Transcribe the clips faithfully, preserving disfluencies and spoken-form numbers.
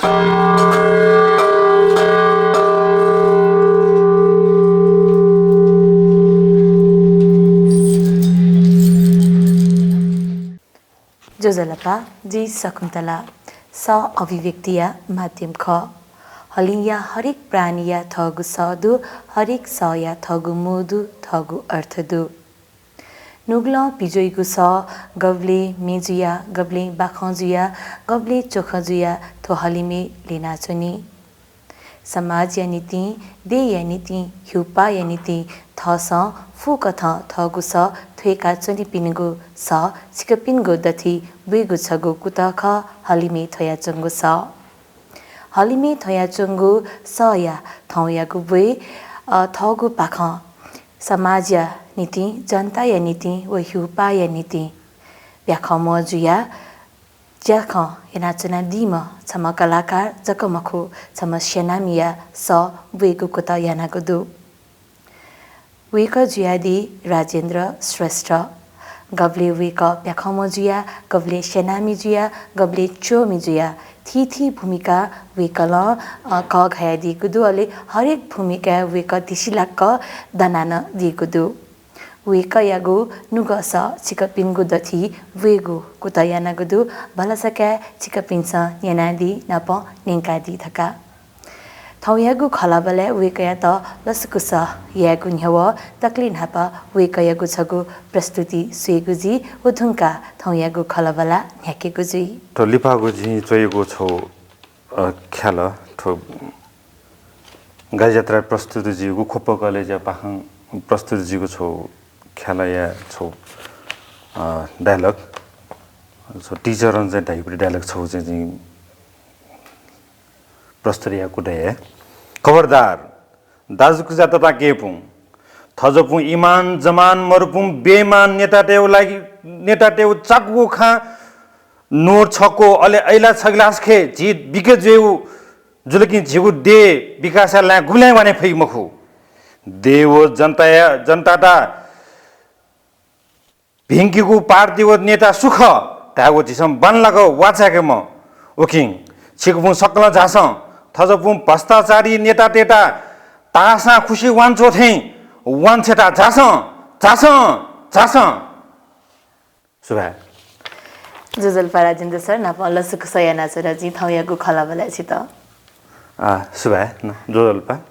ज्वजलपा, जि शकुन्तला। सः अभिव्यक्तिया माध्यम खः। हलिंया हरेक प्राणीया थःगु सः दु, हरेक सःया थःगु मोह दु, थःगु अर्थ दु। नुगलं पिज्वइगु सः गबलें म्ये जुया, गबलें बाखं जुया, गबलें च्वखं जुया थ्व हलिमय् ल्यनाच्वनी। समाजया निंतिं, देय्‌या निंतिं, ह्यूपाःया निंतिं थःसं फुकथं थःगु सः थ्वय्‌का च्वनीपिनिगु सः छिकपिनिगु दथुइ ब्वयेगु छगू कुतः खः हलिमय् थ्वयाच्वंगु सः। हलिमय् थ्वयाच्वंगु सःया थौंयागु ब्वय्, अ, थःगु पाखं समाजया निंतिं, जनताया निंतिं व ह्यूपाःया निंतिं प्याखंम्ह जुयाः ज्याखँ यानाच्वनादीम्ह छम्ह कलाकार जक मखु, छम्ह स्यनामिया सः ब्वयेगु कुतः यानागु दु। वय्‌कः जुयादी राजेन्द्र श्रेष्ठ। गबलें वय्‌कः प्याखंम्ह जुया, गबलें स्यनामि जुया, गबलें च्वमि जुया, थीथी भूमिका वय्‌कलं, अ, कःघायादीगु दु। अले हरेक भूमिकाय् वय्‌कः दिसिलाक दना नं दीगु दु। वय्‌कःयागु नुगः सः छिकपिनिगु दथुइ ब्वयेगु कुतः यानागु दु। भलसा काय् छिकपिन्सं न्यनादी, नापं न्यंकादी धकाः। थौंयागु खँल्हाबल्हाय् वय्‌कःयात लसकुस यायेगु न्ह्यः दकलय् न्हापां वय्‌कःयागु छगू प्रस्तुति स्वयेगु जुइ। व धुंकाः थौंयागु खँल्हाबल्हा न्ह्याकेगु जुइ। थ्व लिपागु जिं च्वयागु छगू, अ, ख्यालः, थ्व गाईजात्रा प्रस्तुति जुइगु ख्वप कलेजया पाखें प्रस्तुति जुइगु छगू ख्यालःया छगू, अ, dialogue, छगू teaser-ं चाहिँ धाइगु dialogue छगू चाहिँ जिं प्रस्तुत यायेगु दु। खबरदार, दाजुकिजा तताकेहेँपुं, थज्याःपुं इमान जमान मरुपुं बेइमान नेतातय् लागि, नेतातय् चाकु खां नोर छक्व, अले अइला छगिलास खय् झी बिके जुइगु जुल कि झीगु देय् विकासया लँय् गुबलें वाने फइ मखु। देय् व जनताया, जनताता भिंकीगु पार्टी व नेता सु खः धायेगु झीसं बांलाक वाः चाय्‌केमाः। उकिं छिकपिं सकलं झासँ, थज्याःपुं भ्रष्टाचारी नेतातय्‌त ताःसां खुसि वांछ्वः थें वांछ्वयेत झासँ, झासँ, झासँ। सुभाय्। ज्वजलपा राजेन्द्र सर, नापं लसकुस यानाच्वना जिं थौंयागु खँल्हाबल्हाय् छितः। आ, सुभाय्, न, ज्वजलपा।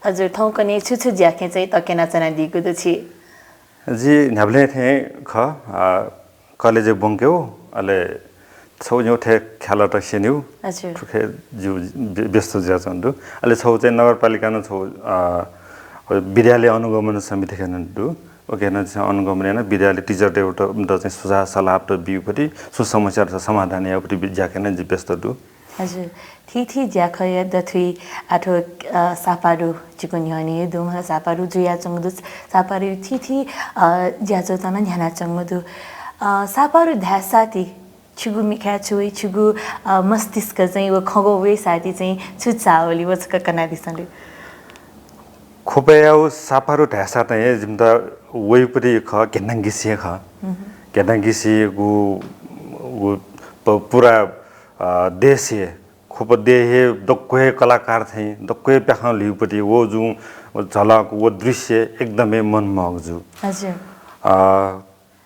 हजुर, थौंकन्हय् छु छु ज्याखँय् चाहिँ तक्यनाच्वनादीगु दु छि? जि न्ह्याबलें थें खः, आ, कलेजय् ब्वंकेगु, अले छगू न्ह्यः थ्व ख्यालःत स्यनेगु। हजुर। थुखे जिगु व्य-, व्यस्त जुयाच्वंगु दु। अले छगू चाहिँ नगरपालिकां नं छगू, आ, विद्यालय अनुगमन समिति खँ नं दु। उके नं झीसं अनुगमन याना विद्यालय teacher-तय्‌त चाहिँ सुझाव सल्लाहत बीगु पति, सु समस्यात समाधान यायेगु पति ज्याखँय् नं जि व्यस्त दु। हजुर, थीथी ज्याखँया दथुइ आः थ्व, अ, सापारु छिकु न्ह्यःने दुम्ह सापारु जुयाच्वंगु दु, सापारु थीथी, अ, ज्याझ्वःत नं न्ह्यानाच्वंगु दु। अ, सापारु धाय्‌साथं छिगु मिखाय् छु वइ, छिगु, अ, मस्तिष्क चाहिँ व खँग्वः वय्‌साथं चाहिँ छु चाःवली व छकः कनादिसँ ले। ख्वपया व सापारु धाय्‌साथं हे जिमित वइगु पति खः, घेनागिसी हे खः। हम्म। घेनागिसीगु, व प-, पुरा, अ, देशय्, ख्वप देय् हे दक्व हे कलाकार थें, दक्व हे प्याखं ल्ह्वइगु पति व जुं झलक, व दृश्य एकदम हे मनमोहक जू। हजुर। अ,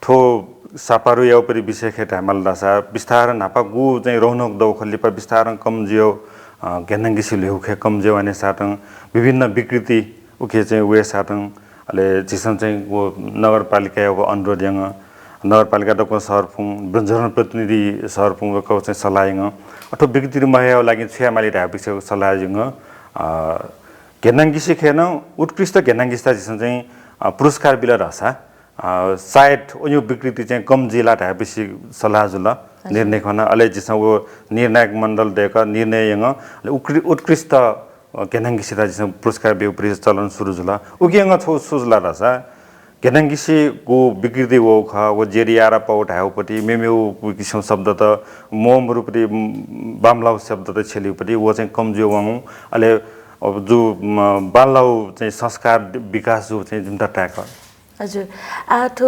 थ्व सापारुया उपरि विषय खँ धायेमाल धाःसा बिस्तारं न्हापां गु चाहिँ रौनक दउ खः लिपा बिस्तारं कम जुयु, अ, घेनागिसी ल्ह्वयु खँ कम जुयु अनेसाथं विभिन्न विकृति उखे चाहिँ वयेसाथं, अले झीसं चाहिँ व नगरपालिकाया व अनुरोध यानाः नगरपालिका दक्व सरपुं, जनप्रतिनिधि सरपुं वय्‌कः चाहिँ सल्लाह यानाः अथवा विकृति महयु लागि छु यायेमाली धायेगु सल्लाह यानाः, अ, घेनागिसी खँय् नं उत्कृष्ट घेनागिसीत झीसं चाहिँ, अ, पुरस्कार बिल धाःसा, अ, सायद वयु विकृति चाहिँ कम जुइ ला धायेगु सल्लाह जुल, हजुर। निर्णय खन। अले झीसं व निर्णायक मण्डल दय्‌क निर्णय यानाः, अले उक्रि-, उत्कृष्ट, अ, घेनागिसीत झीसं पुरस्कार बियु पति चलन सुरु जुल। उकिं छगू सु जुल धाःसा, घेनागिसीगु विकृति वउ खः, व जेरी यारा पउ धायेगु पति, मेमेगु किसिम शब्दत, मोमरु पति, बांमलाःगु शब्दत छ्यलेगु पति, व चाहिँ कम जुयु वंगु, अले अब जु, म, बांलाःगु चाहिँ संस्कार विकास जु चाहिँ जिमित ताय्‌क। हजुर, आः थ्व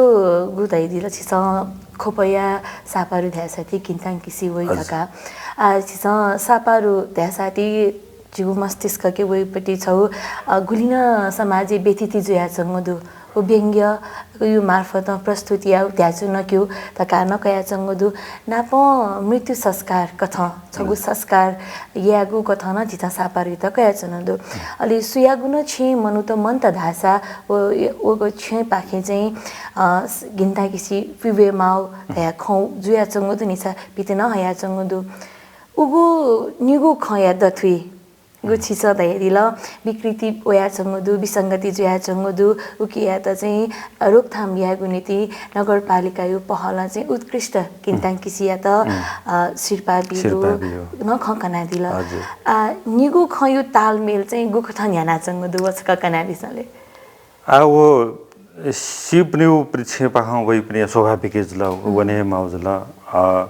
गु धयादिल छिसं ख्वपया सापारु धाय्‌साथं घेनागिसी वइ, हजुर। धकाः। आ, झीसं सापारु धाःसा ति झीगु मस्तिष्कके वइपति छौ, अ, गुलिं नं समाजय् व्यथिति जुयाच्वंगु दु। व व्यंग्य यु मार्फतं प्रस्तुति याउ, ध्याचु नक्यु धकाः नकयाच्वंगु दु। नापं मृत्यु संस्कार कथं, छगू संस्कार यायेगु कथं नं झीसं सापारुइत कयाच्वना दु। अले सुयागु नं छेँ मनूत मन्त धाःसा व, व छेँपाखें चाहिँ, अ, स-, गिन्ताकिसि पिवे माउ धया खँ जुयाच्वंगु दु नि, भिति नं हयाच्वंगु दु। उगु निगू खँया दथुइ गु छिसं धयादिल, विकृति वयाच्वंगु दु, विसंगति जुयाच्वंगु दु, उकियात चाहिँ रोकथाम यायेगु निंतिं नगरपालिकायु पहलं चाहिँ उत्कृष्ट गिन्तांकिसियात, अ, सिरपाः बीगु सिरपाः बीगु। नं खँ कनादिल। हजुर। आ, निगू खँयु तालमेल चाहिँ गुकथं न्ह्यानाच्वंगु दु, व छकः कनादिसँ ले। आ, व सिउपनिउपरि छेँपाखं वइपनि स्वाभाविक जुल, वने हे माउ जुल। अ,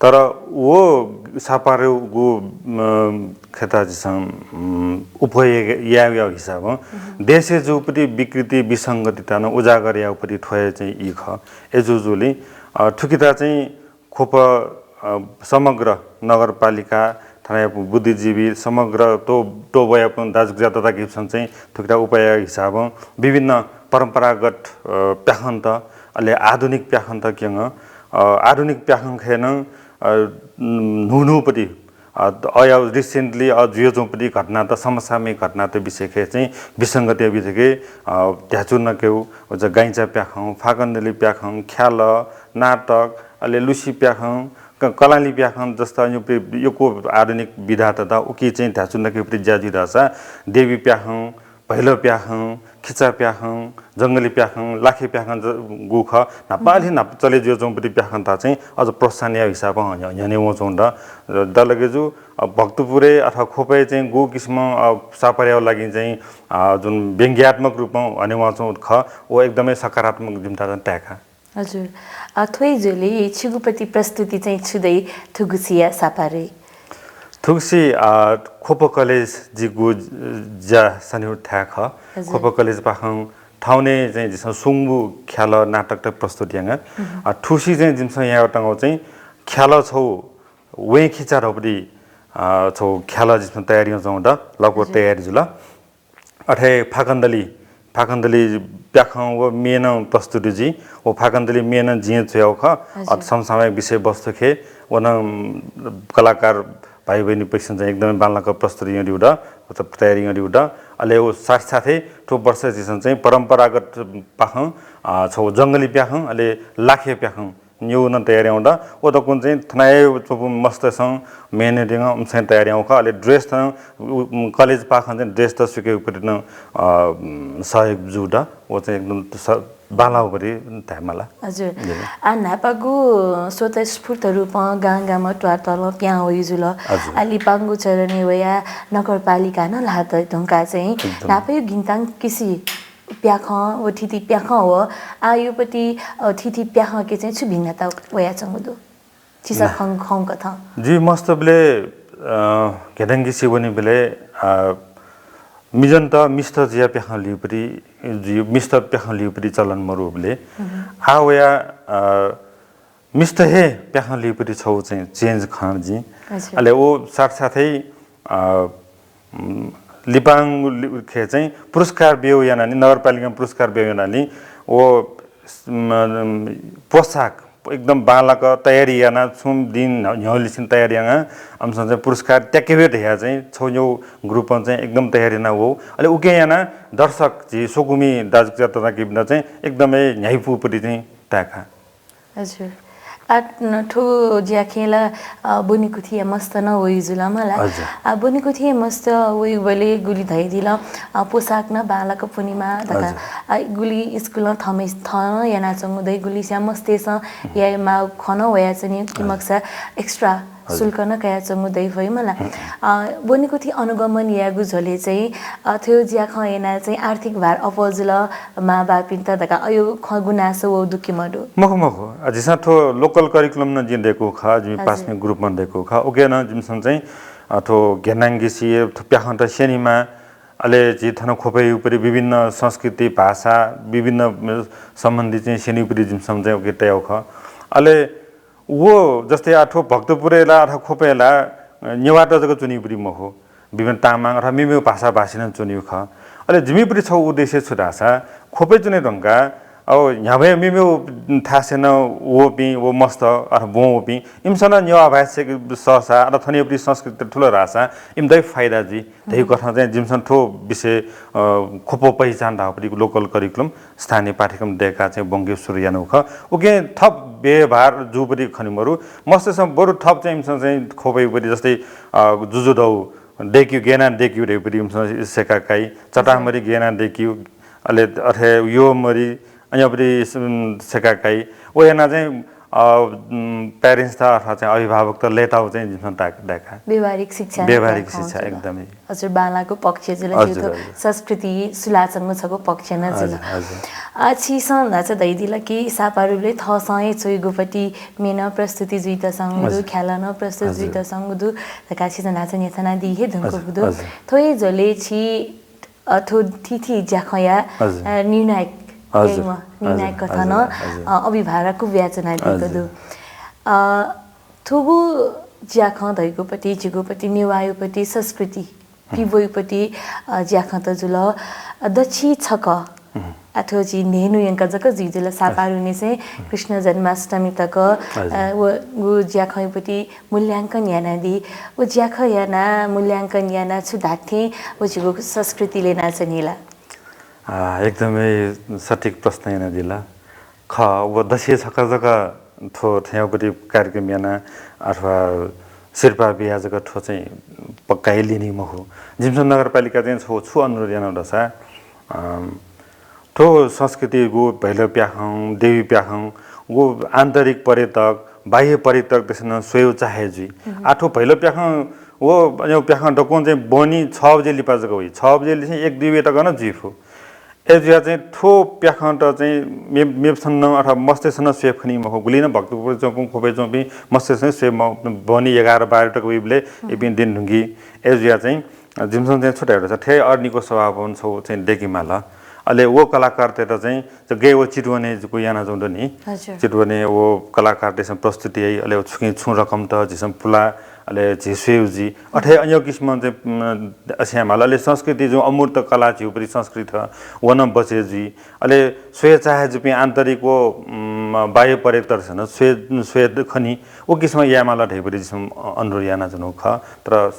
तर व सापारुगु, अ, खेता झीसं, उम, उपयोग यायेगु हिसाबं देशय् जूपति विकृति विसंगतिता नं उजागर याउपति थ्व हे चाहिँ ई खः। अय् जुजुलिं, अ, थुकिता चाहिँ ख्वप, अ, समग्र नगरपालिका, थनया बुद्धिजीवी, समग्र तो, तोबयापुन दाजुकिजा तताकिप्सं चाहिँ थुकिता उपाय हिसाबं विभिन्न परम्परागत, अ, प्याखंत, अले आधुनिक प्याखंत क्यंग, अ, आधुनिक प्याखं खय् नं, अ, न्हू न्हूपति, अ, अया recently, अ, जुयाच्वंपति घटनात, समसामयिक घटनात विषय खय् चाहिँ विसंगति विषय खय्, अ, ध्याचु नकेउ, उजा गाइचा प्याखं, फाकन्दली प्याखं, ख्याल, नाटक, अले लुसी प्याखं, क-, कलाली प्याखं जस्ता यक्व आधुनिक विधात दा, उकी चाहिँ ध्याचु नकेपति ज्या जुइ धाःसा देवी प्याखं, भैलो प्याखं, खिचा प्याखं, जंगली प्याखं, लाखे प्याखं ज-, गु खः। न्हापांलि न्हापा चले जुयाच्वंपति प्याखंत चाहिँ अझ प्रोत्साहन या हिसाबं न्ह्य-, न्ह्यने वंच्वं द। दलगेजु, अ, भक्तपुरय् अथवा ख्वपय् चाहिँ गु किसिमं, अ, सापारुया लागि चाहिँ, अ, जुन व्यंग्यात्मक रूपं हने वंच्वं खः, व एकदमै सकारात्मक जिमित ताय्‌का। हजुर। अ, थ्व हे जुलि छिगुपति प्रस्तुति चाहिँ छु दइ थुगुसिया सापारुइ? थुगुसी, अ, ख्वप कलेज जिगु ज्या सनिउ थाय् खः। हजुर। ख्वप कलेज पाखं थौंने चाहिँ जिमिसं सुंगु ख्याल नाटकत प्रस्तुत याना। अ, थुसी चाहिँ जिमिसं यायेतंगु चाहिँ ख्याल छौ वें खिचा धौपति, अ, छौ ख्याल जिमिसं तयारी यानाच्वं द, लक्व हजुर। तयारी जुल। अथे फाकन्दली, फाकन्दली प्याखं व म्ये नं प्रस्तुत जुइ। व फाकन्दली म्ये नं जिं च्वयाउ खः। हजुर। अ, समसामयिक विषयवस्तु खय् व नं कलाकार भाइ बहिनीपिसं चाहिँ एकदमै बांलाक प्रस्तुत यानादिउ द, मतलब तयारी यानादिउ द। अले व साथसाथै थ्व वर्ष झीसं चाहिँ परम्परागत पाखं, अ, छौ जंगली प्याखं, अले लाखे प्याखं न्यू नं तयारी याउ द। व दक्वं चाहिँ थनाय् च्वंपु मस्तय्सं मेहनत यानाः उमिसं तयारी याउ खः। अले dress नं उ, उ, कलेज पाखं चाहिँ dress त सुकेउपति नं, अ, उम, सहयोग जु द। व चाहिँ एकदम स-, बांलाउपति धायेमाला। हजुर। हजुर। आ, न्हापागु स्वतःस्फूर्त रूपं गां गांमा त्वाःतलं पिहां वइ जुल। हजुर। आ, लिपांगु चरणय् वया नगरपालिका नं ल्हात धुंका चाहिँ एकदम। न्हापायु गिन्तांकिसि प्याखं व थीथी प्याखं व आयुपति, अ, थीथी प्याखंके चाहिँ छु भिन्नता वयाच्वंगु दु? छिसं ना। खं, खं कथं। जि मस्तबले, अ, घेदंगिसि वनेबले, अ, मिजन्त मिस्त जुया प्याखं लिउपति, जि मिस्त प्याखं लिउपति चलन मरुबले। हम्म। आ वया, अ, मिस्त हे प्याखं लिउपति छौ चाहिँ change खन जि। अच्छा। अले ओ साथ साथै, अ, उम्, लिपांगु लि-, खे चाहिँ पुरस्कार ब्यू यानानि, नगरपालिकां पुरस्कार ब्यू यानानि, ओ, उम्, पोशाक एकदम बांलाक तयारी याना, छुं दिन न्ह्यलिसिन तयारी याना, अमिसं चाहिँ पुरस्कार त्याकेबे धया चाहिँ छौ न्यौ group चाहिँ एकदम तयारी याना वो। अले उके याना दर्शक झी स्वकुमि दाजुकिजा तताकिपिन्त चाहिँ एकदमै न्ह्याइपुपति चाहिँ ताय्‌का। हजुर। आ, न, थ्व ज्याखें ला, अ, ब्वनेकुथिया मस्त नं वइ जुल मला। हजुर। आ, ब्वनेकुथिया मस्त वइबले गुलि धयादिल, अ, पोशाक नं बांलाक पुनेमा धकाः। हजुर। आ, गुलि स्कुलं थमे-, थन यानाच्वंगु दइ, गुलिस्या मस्तय्सं याये माःगु खँ नं वयाच्वनी, हजुर। किमकसा extra हजुर। शुल्क नं कयाच्वंगु दइ फइ मला। अ, ब्वनेकुथि अनुगमन यायेगु झ्वलय् चाहिँ, अ, थ्व ज्याखँ याना चाहिँ आर्थिक भार अप्वः जुल मांबापिन्त धकाः अय् खँ गुनासो वउ दु कि मदु? मखु, मखु। अ, झीसं थ्व local curriculum नं जिं दय्कू खः, जिमि हजुर। प्राथमिक group नं दय्कू खः। उके नं जिमिसं चाहिँ, अ, थ्व घेनांगिसि, थ्व प्याखंत स्यनेमा, अले झी थन ख्वपय् उपरि विभिन्न संस्कृति, भाषा, विभिन्न, अ, सम्बन्धी चाहिँ स्यनेउपरि जिमिसं चाहिँ उके तयाउ खः। अले व जस्तै आ थ्व भक्तपुरय् ला अथवा ख्वपय् ला, अ, नेवाःत जक च्वनीगु मखु, विभिन्न तामाङ अथवा मेमेगु भाषाभाषी नं च्वनीगु खः। अले जिमिपट्टि छगू उद्देश्य छु धाःसा, ख्वपय् च्वने धुंकाः अब न्ह्याबलें मेमेगु थासय् नं वःपिं, व मस्त अथवा ब्वं वःपिं, इमिसं नं नेवाः भाय् सःसा अथवा थनियोपट्टि संस्कृति थुल धाःसा इमित हे फाइदा जुइ धइगु कथं चाहिँ जिमिसं थ्व विषय, अ, ख्वप पहिचान धाःपट्टि local curriculum, स्थानीय पाठ्यक्रम दय्काः चाहिँ ब्वंके सुरु यानागु खः। उकिं थप व्ययभार जूपट्टि खने मरु। मस्तय्सं बरु थप चाहिँ इमिसं चाहिँ ख्वपय् पट्टि जस्तै, अ, जुजुधौ दय्क्यू, गय् यानाः दय्क्यू धइपट्टि इमिसं सय्का काइ, चटामरी गय् यानाः दय्क्यू, अले अथे यःमरी, अन्यपट्टि सय्का काइ। व यानाः चाहिँ, अ, उम्, parents त अथवा चाहिँ अभिभावकत लय्ताउ चाहिँ जिमिसं ता-, दय्का। व्यावहारिक शिक्षा व्यावहारिक शिक्षा एकदमै। हजुर, बांलाःगु पक्ष जुल, हजुर, जिगु हजुर। संस्कृति सुलाच्वंगु छगू पक्ष नं जुल। हजुर, हजुर। अ, छिसं न्हाचा धयादिल कि सापारुले थःसं हे च्वइगुपट्टि म्ये नं प्रस्तुति जुइत संगु दु, हजुर। ख्यालः नं प्रस्तुति हजुर। जुइत संगु दु धकाः छिसं न्हाचा न्ह्यथनादी हे धुंकूगु हजुर, दु। हजुर। थ्व हे झ्वलय् छि, अ, थ्व थीथी ज्याखँया, हजुर। अ, निर्णायक, हजुर। निर्णायक हजुर, कथं नं, हजुर, हजुर। अ, अभिभारक ब्याच्वनादीगु हजुर। दु। अ, थुगु ज्याखँ धइगुपट्टि, झीगुपट्टि, नेवाःयुपट्टि संस्कृति, पिब्वइपट्टि, अ, ज्याखँत जुल। अ, दच्छि छकः, अ, थ्व झी न्हय्न्हु यंक जक जुइ जुल, सापारुनिसें कृष्ण जन्माष्टमी तक, हजुर। अ, व, व ज्याखँयुपट्टि मूल्यांकन यानादी। व ज्याखँ यानाः मूल्यांकन यानाः छु धात्थें व झीगु संस्कृति ल्यनाच्वनी ला? आ, एकदमै सठिक प्रश्न यानादिल। खः, व दच्छि छकः जक थ्व थ्यंपट्टि कार्यक्रम याना अथवा सिरपाः बिया जक थ्व चाहिँ पक्का हे लिनी मखु। जिमिसं नगरपालिका चाहिँ छगू छु अनुरोध यानागु धाःसा, अम, थ्व संस्कृतिगु भैलो प्याखं, देवी प्याखं, गु आन्तरिक पर्यटक, बाह्य पर्यटकतय्सं नं स्वयेगु चाहे जुइ। आ थ्व भैलो प्याखं, व, व प्याखं दक्वं चाहिँ ब्वहनी छ बजे लिपा जक वइ। छ बजे लिसें एक दुई बजे तक नं जुइ फु। अय्जुयाः चाहिँ थ्व प्याखंत चाहिँ मे-, मेपिसं नं अथवा मस्तय्सं नं स्वये फुनि मखु। गुलिं नं भक्तपुरय् च्वंपिं, ख्वपय् च्वंपिं मस्तय्सं स्वये म-, ब्वहनी एघार बाह्र तक वइबलय् इपिं दिने धुंकी। अय्जुयाः चाहिँ जिमिसं चाहिँ छु धाये धाःसा थथे अर्निको सभाभवन छगू चाहिँ दय्के माल। अले व कलाकारतय्त चाहिँ जग्गय् व चितवनय् जक यानाच्वंगु दु नि। हजुर। चितवनय् व कलाकारतय्सं प्रस्तुति याइ, अले व छुकिं छुं रकमत झीसं पुला, अले झी स्वयेगु जुइ। अथे अन्य किसिमं चाहिँ, उम्, अथे याये माल। अले संस्कृति जुं अमूर्त कला झीगुपट्टि संस्कृति खः, व नं बचे जुइ। अले स्वये चाहे जूपिं आन्तरिक व, उम्, बाह्य पर्यटकतय्सं नं स्वये, स्वये खनी, व किसिमं याये माल धइपट्टि जिमिसं अनुरोध यानाच्वनागु खः। तर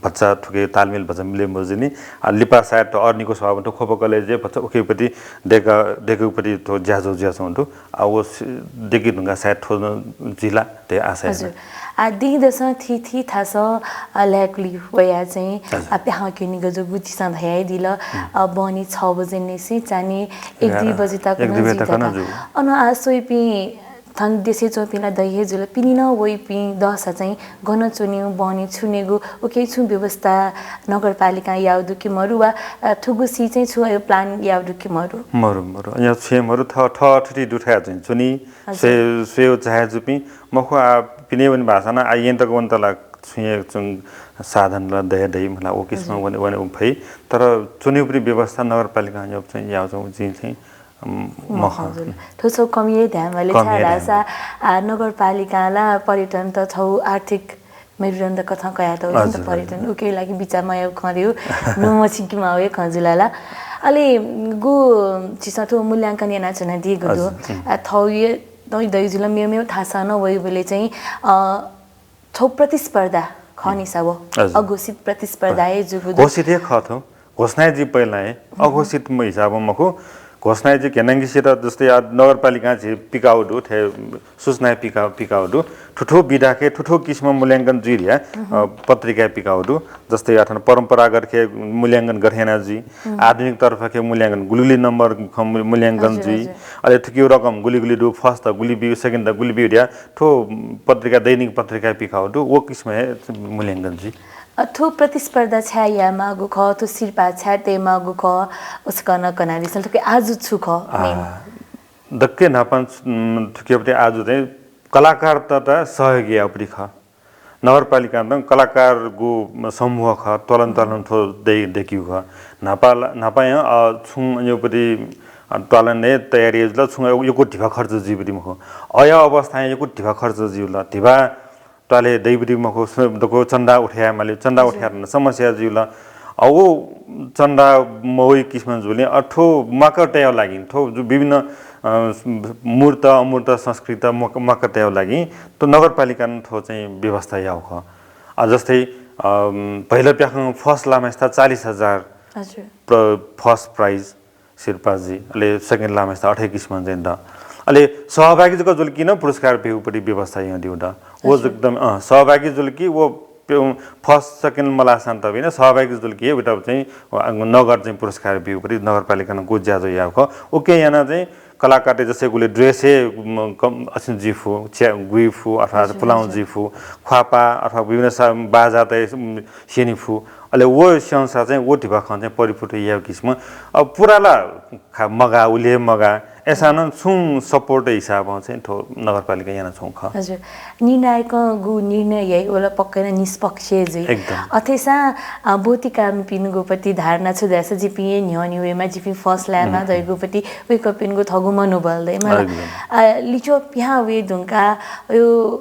भचा थुके तालमेल भचा मिले मजुनि। आ, लिपा सायद थ्व अर्निको सभाभवन थ्व ख्वप कलेजय् भचा उकिपट्टि दय्का, दय्केगुपट्टि थ्व ज्याझ्वः जुयाच्वंगु दु। आ, व सि-, दय्के धुंकाः सायद थ्व नं जुइ ला धइगु आशा याना। हजुर। आ, दिं दसं थीथी थासं, आ, ल्हाय्कुलि वयाः चाहिँ, हजुर। आ, प्याखं क्यनीगु जूगु छिसं धयादिल। अ, ब्वहनी छ बजे निसें चान्हय् एक दुई बजे तक नं जुइ धकाः। अन आ स्वइपिं थन देशय् च्वंपिं ला दइ हे जुल, पिने नं वइपिं दःसा चाहिँ गन च्वनेगु, ब्वहनी छुनेगु, उकी छुं व्यवस्था नगरपालिकां याःगु दु कि मरु वा, अ, थुगुसी चाहिँ छु अय् plan याःगु दु कि मरु? मरु, मरु। अय् छुं हे मरु, थः, थः थुति दुथाय् चाहिँ च्वनी, हजुर। स्वये, स्वयेगु चाहे जूपिं, मखु आ पिने वने भाःसा नं आ येँ तक वनेत ला छुं हे चाहिँ साधन ला दये दइ मला, व किसिमं हजुर। वने, वने फइ। तर च्वनेगुपट्टि व्यवस्था नगरपालिकां याःगु चाहिँ याःगु चाहिँ जिं चाहिँ मखु। हजुर। थ्व छगू कमी हे धायेमाली, कमी हे छाय् धायेमाली। धाःसा, आ, नगरपालिकां ला पर्यटनत छगू आर्थिक मेरुदण्ड कथं कयातःगु जुल नि त हजुर, पर्यटन। हजुर। उकिया लागि बिचाः मयाःगु खँ दु, नु मछिंके माःगु हे खँ जुल ला। अले गु छिसं थ्व मूल्यांकन यानाच्वनादीगु दु। हजुर, हुँ। आ, थौंया दइ दइ जुल, मेमेगु थासं नं वइबलय् चाहिँ, अ, थ्व प्रतिस्पर्धा खः नि सा व। हजुर। अघोषित प्रतिस्पर्धा हे जूगु दु। घोषित हे खः थ्व। घोषणा हे जुइ पहिला हे। अघोषित म हिसाबं मखु। घोषणा हे जुइ, घेनांगिसित जस्तै आ नगरपालिकां झी पिकाउ दु, थे सूचना हे पिका-, पिकाउ दु। थुथु विधाके, थुथु किसिमं मूल्यांकन जुइ धया, अ, पत्रिका हे पिकाउ दु। जस्तै आ थन परम्परागत के मूल्यांकन गथे याना जुइ, आधुनिक तर्फ के मूल्यांकन गुलिगुलि नम्बर खँ मू-, मूल्यांकन हजुर, जुइ। हजुर। अले थुकियु रकम गुलिगुलि दु, first गुलि बिउ, second गुलि बिउ धया, थ्व पत्रिका, दैनिक पत्रिका पिकाउ दु, व किसिम हे मूल्यांकन जुइ। अ, थ्व प्रतिस्पर्धा छाय् यायेमाःगु खः, थ्व सिरपाः छाय् तयेमाःगु खः, उस्कन कनादिसँ। थुकी आजु छु खः, आ, main? दक्के न्हापां, उम्, थुकियापट्टि आजु चाहिँ कलाकारतय्त सहयोग यायेपट्टि खः। नगरपालिकां त कलाकारगु समूह खः, त्वालं त्वालं थ्व दइ-, दय्केगु खः। न्हापा ला-, न्हापां, अ, छुं अज्याःपट्टि, त्वालय् तयारी जुल, छुं यक्व धिबा खर्च जुइबुति मखु। अया अवस्थाय् यक्व धिबा खर्च जुल। धिबा त्वालय् दइबुति मखु, दक्व चन्दा उठे याये माली, चन्दा उठे यायेत समस्या जुल। अ, व चन्दा मवइ किसिम जुलिं अ, थ्व म्वाक तयेगु लागि, थ्व जु विभिन्न, अ, मूर्त, अमूर्त संस्कृति म्वाक, म्वाक तयेगु लागि त नगरपालिकां थ्व चाहिँ व्यवस्था याःगु खः। अ, जस्तै, अ, भैलो प्याखं first लाःम्हय्सित चालिस हजार हजुर। प्र-, first prize सिरपाः जुइ, अले second लाःम्हय्सित अथे किसिमं चाहिँ द। अले सहभागी जक जुल कि नं पुरस्कार ब्यूगुपट्टि व्यवस्था यानादीगु द। व हजुर। एकदम, अँ, सहभागी जुल कि व प्य-, first, second मलाःसां तबि नं सहभागी जुल कि वयात चाहिँ, अ, नगद चाहिँ पुरस्कार ब्यूगुपट्टि नगरपालिकां गुगु ज्याझ्वः याःगु खः। उकिं यानाः चाहिँ कलाकारतय् जस्तै गुलि dress हे, म, कम, असिं जुइफु, च्या-, गुइफु, अथवा हजुर, पुलाउँ हजुर। जुइफु, ख्वापा अथवा विभिन्न सा-, बाजातय्, उम्, स्यनीफु। अले व संस्था चाहिँ व धिबा खँ चाहिँ परिपूर्ति यायेगु किसिम। अब पुरा ला खा मगाः, उलि हे मगाः। अय्सां नं छुं support हिसाबं चाहिँ थ्व नगरपालिकां यानाच्वंगु खः। हजुर। निर्णायकं गु निर्णय याइ, व ला पक्कै नं निष्पक्ष हे जुइ। एकदम। अथेसां, अ, ब्वतिकामिपिनिगुपट्टि धारणा छु धाःसा जिपिं हे न्ह्यःने वयेमा, जिपिं first लायेमा हम्म। धइगुपट्टि वय्कःपिनिगु थःगु मनोबल दइ। मला, एकदम। अ, लिच्वः पिहां वये धुंकाः यो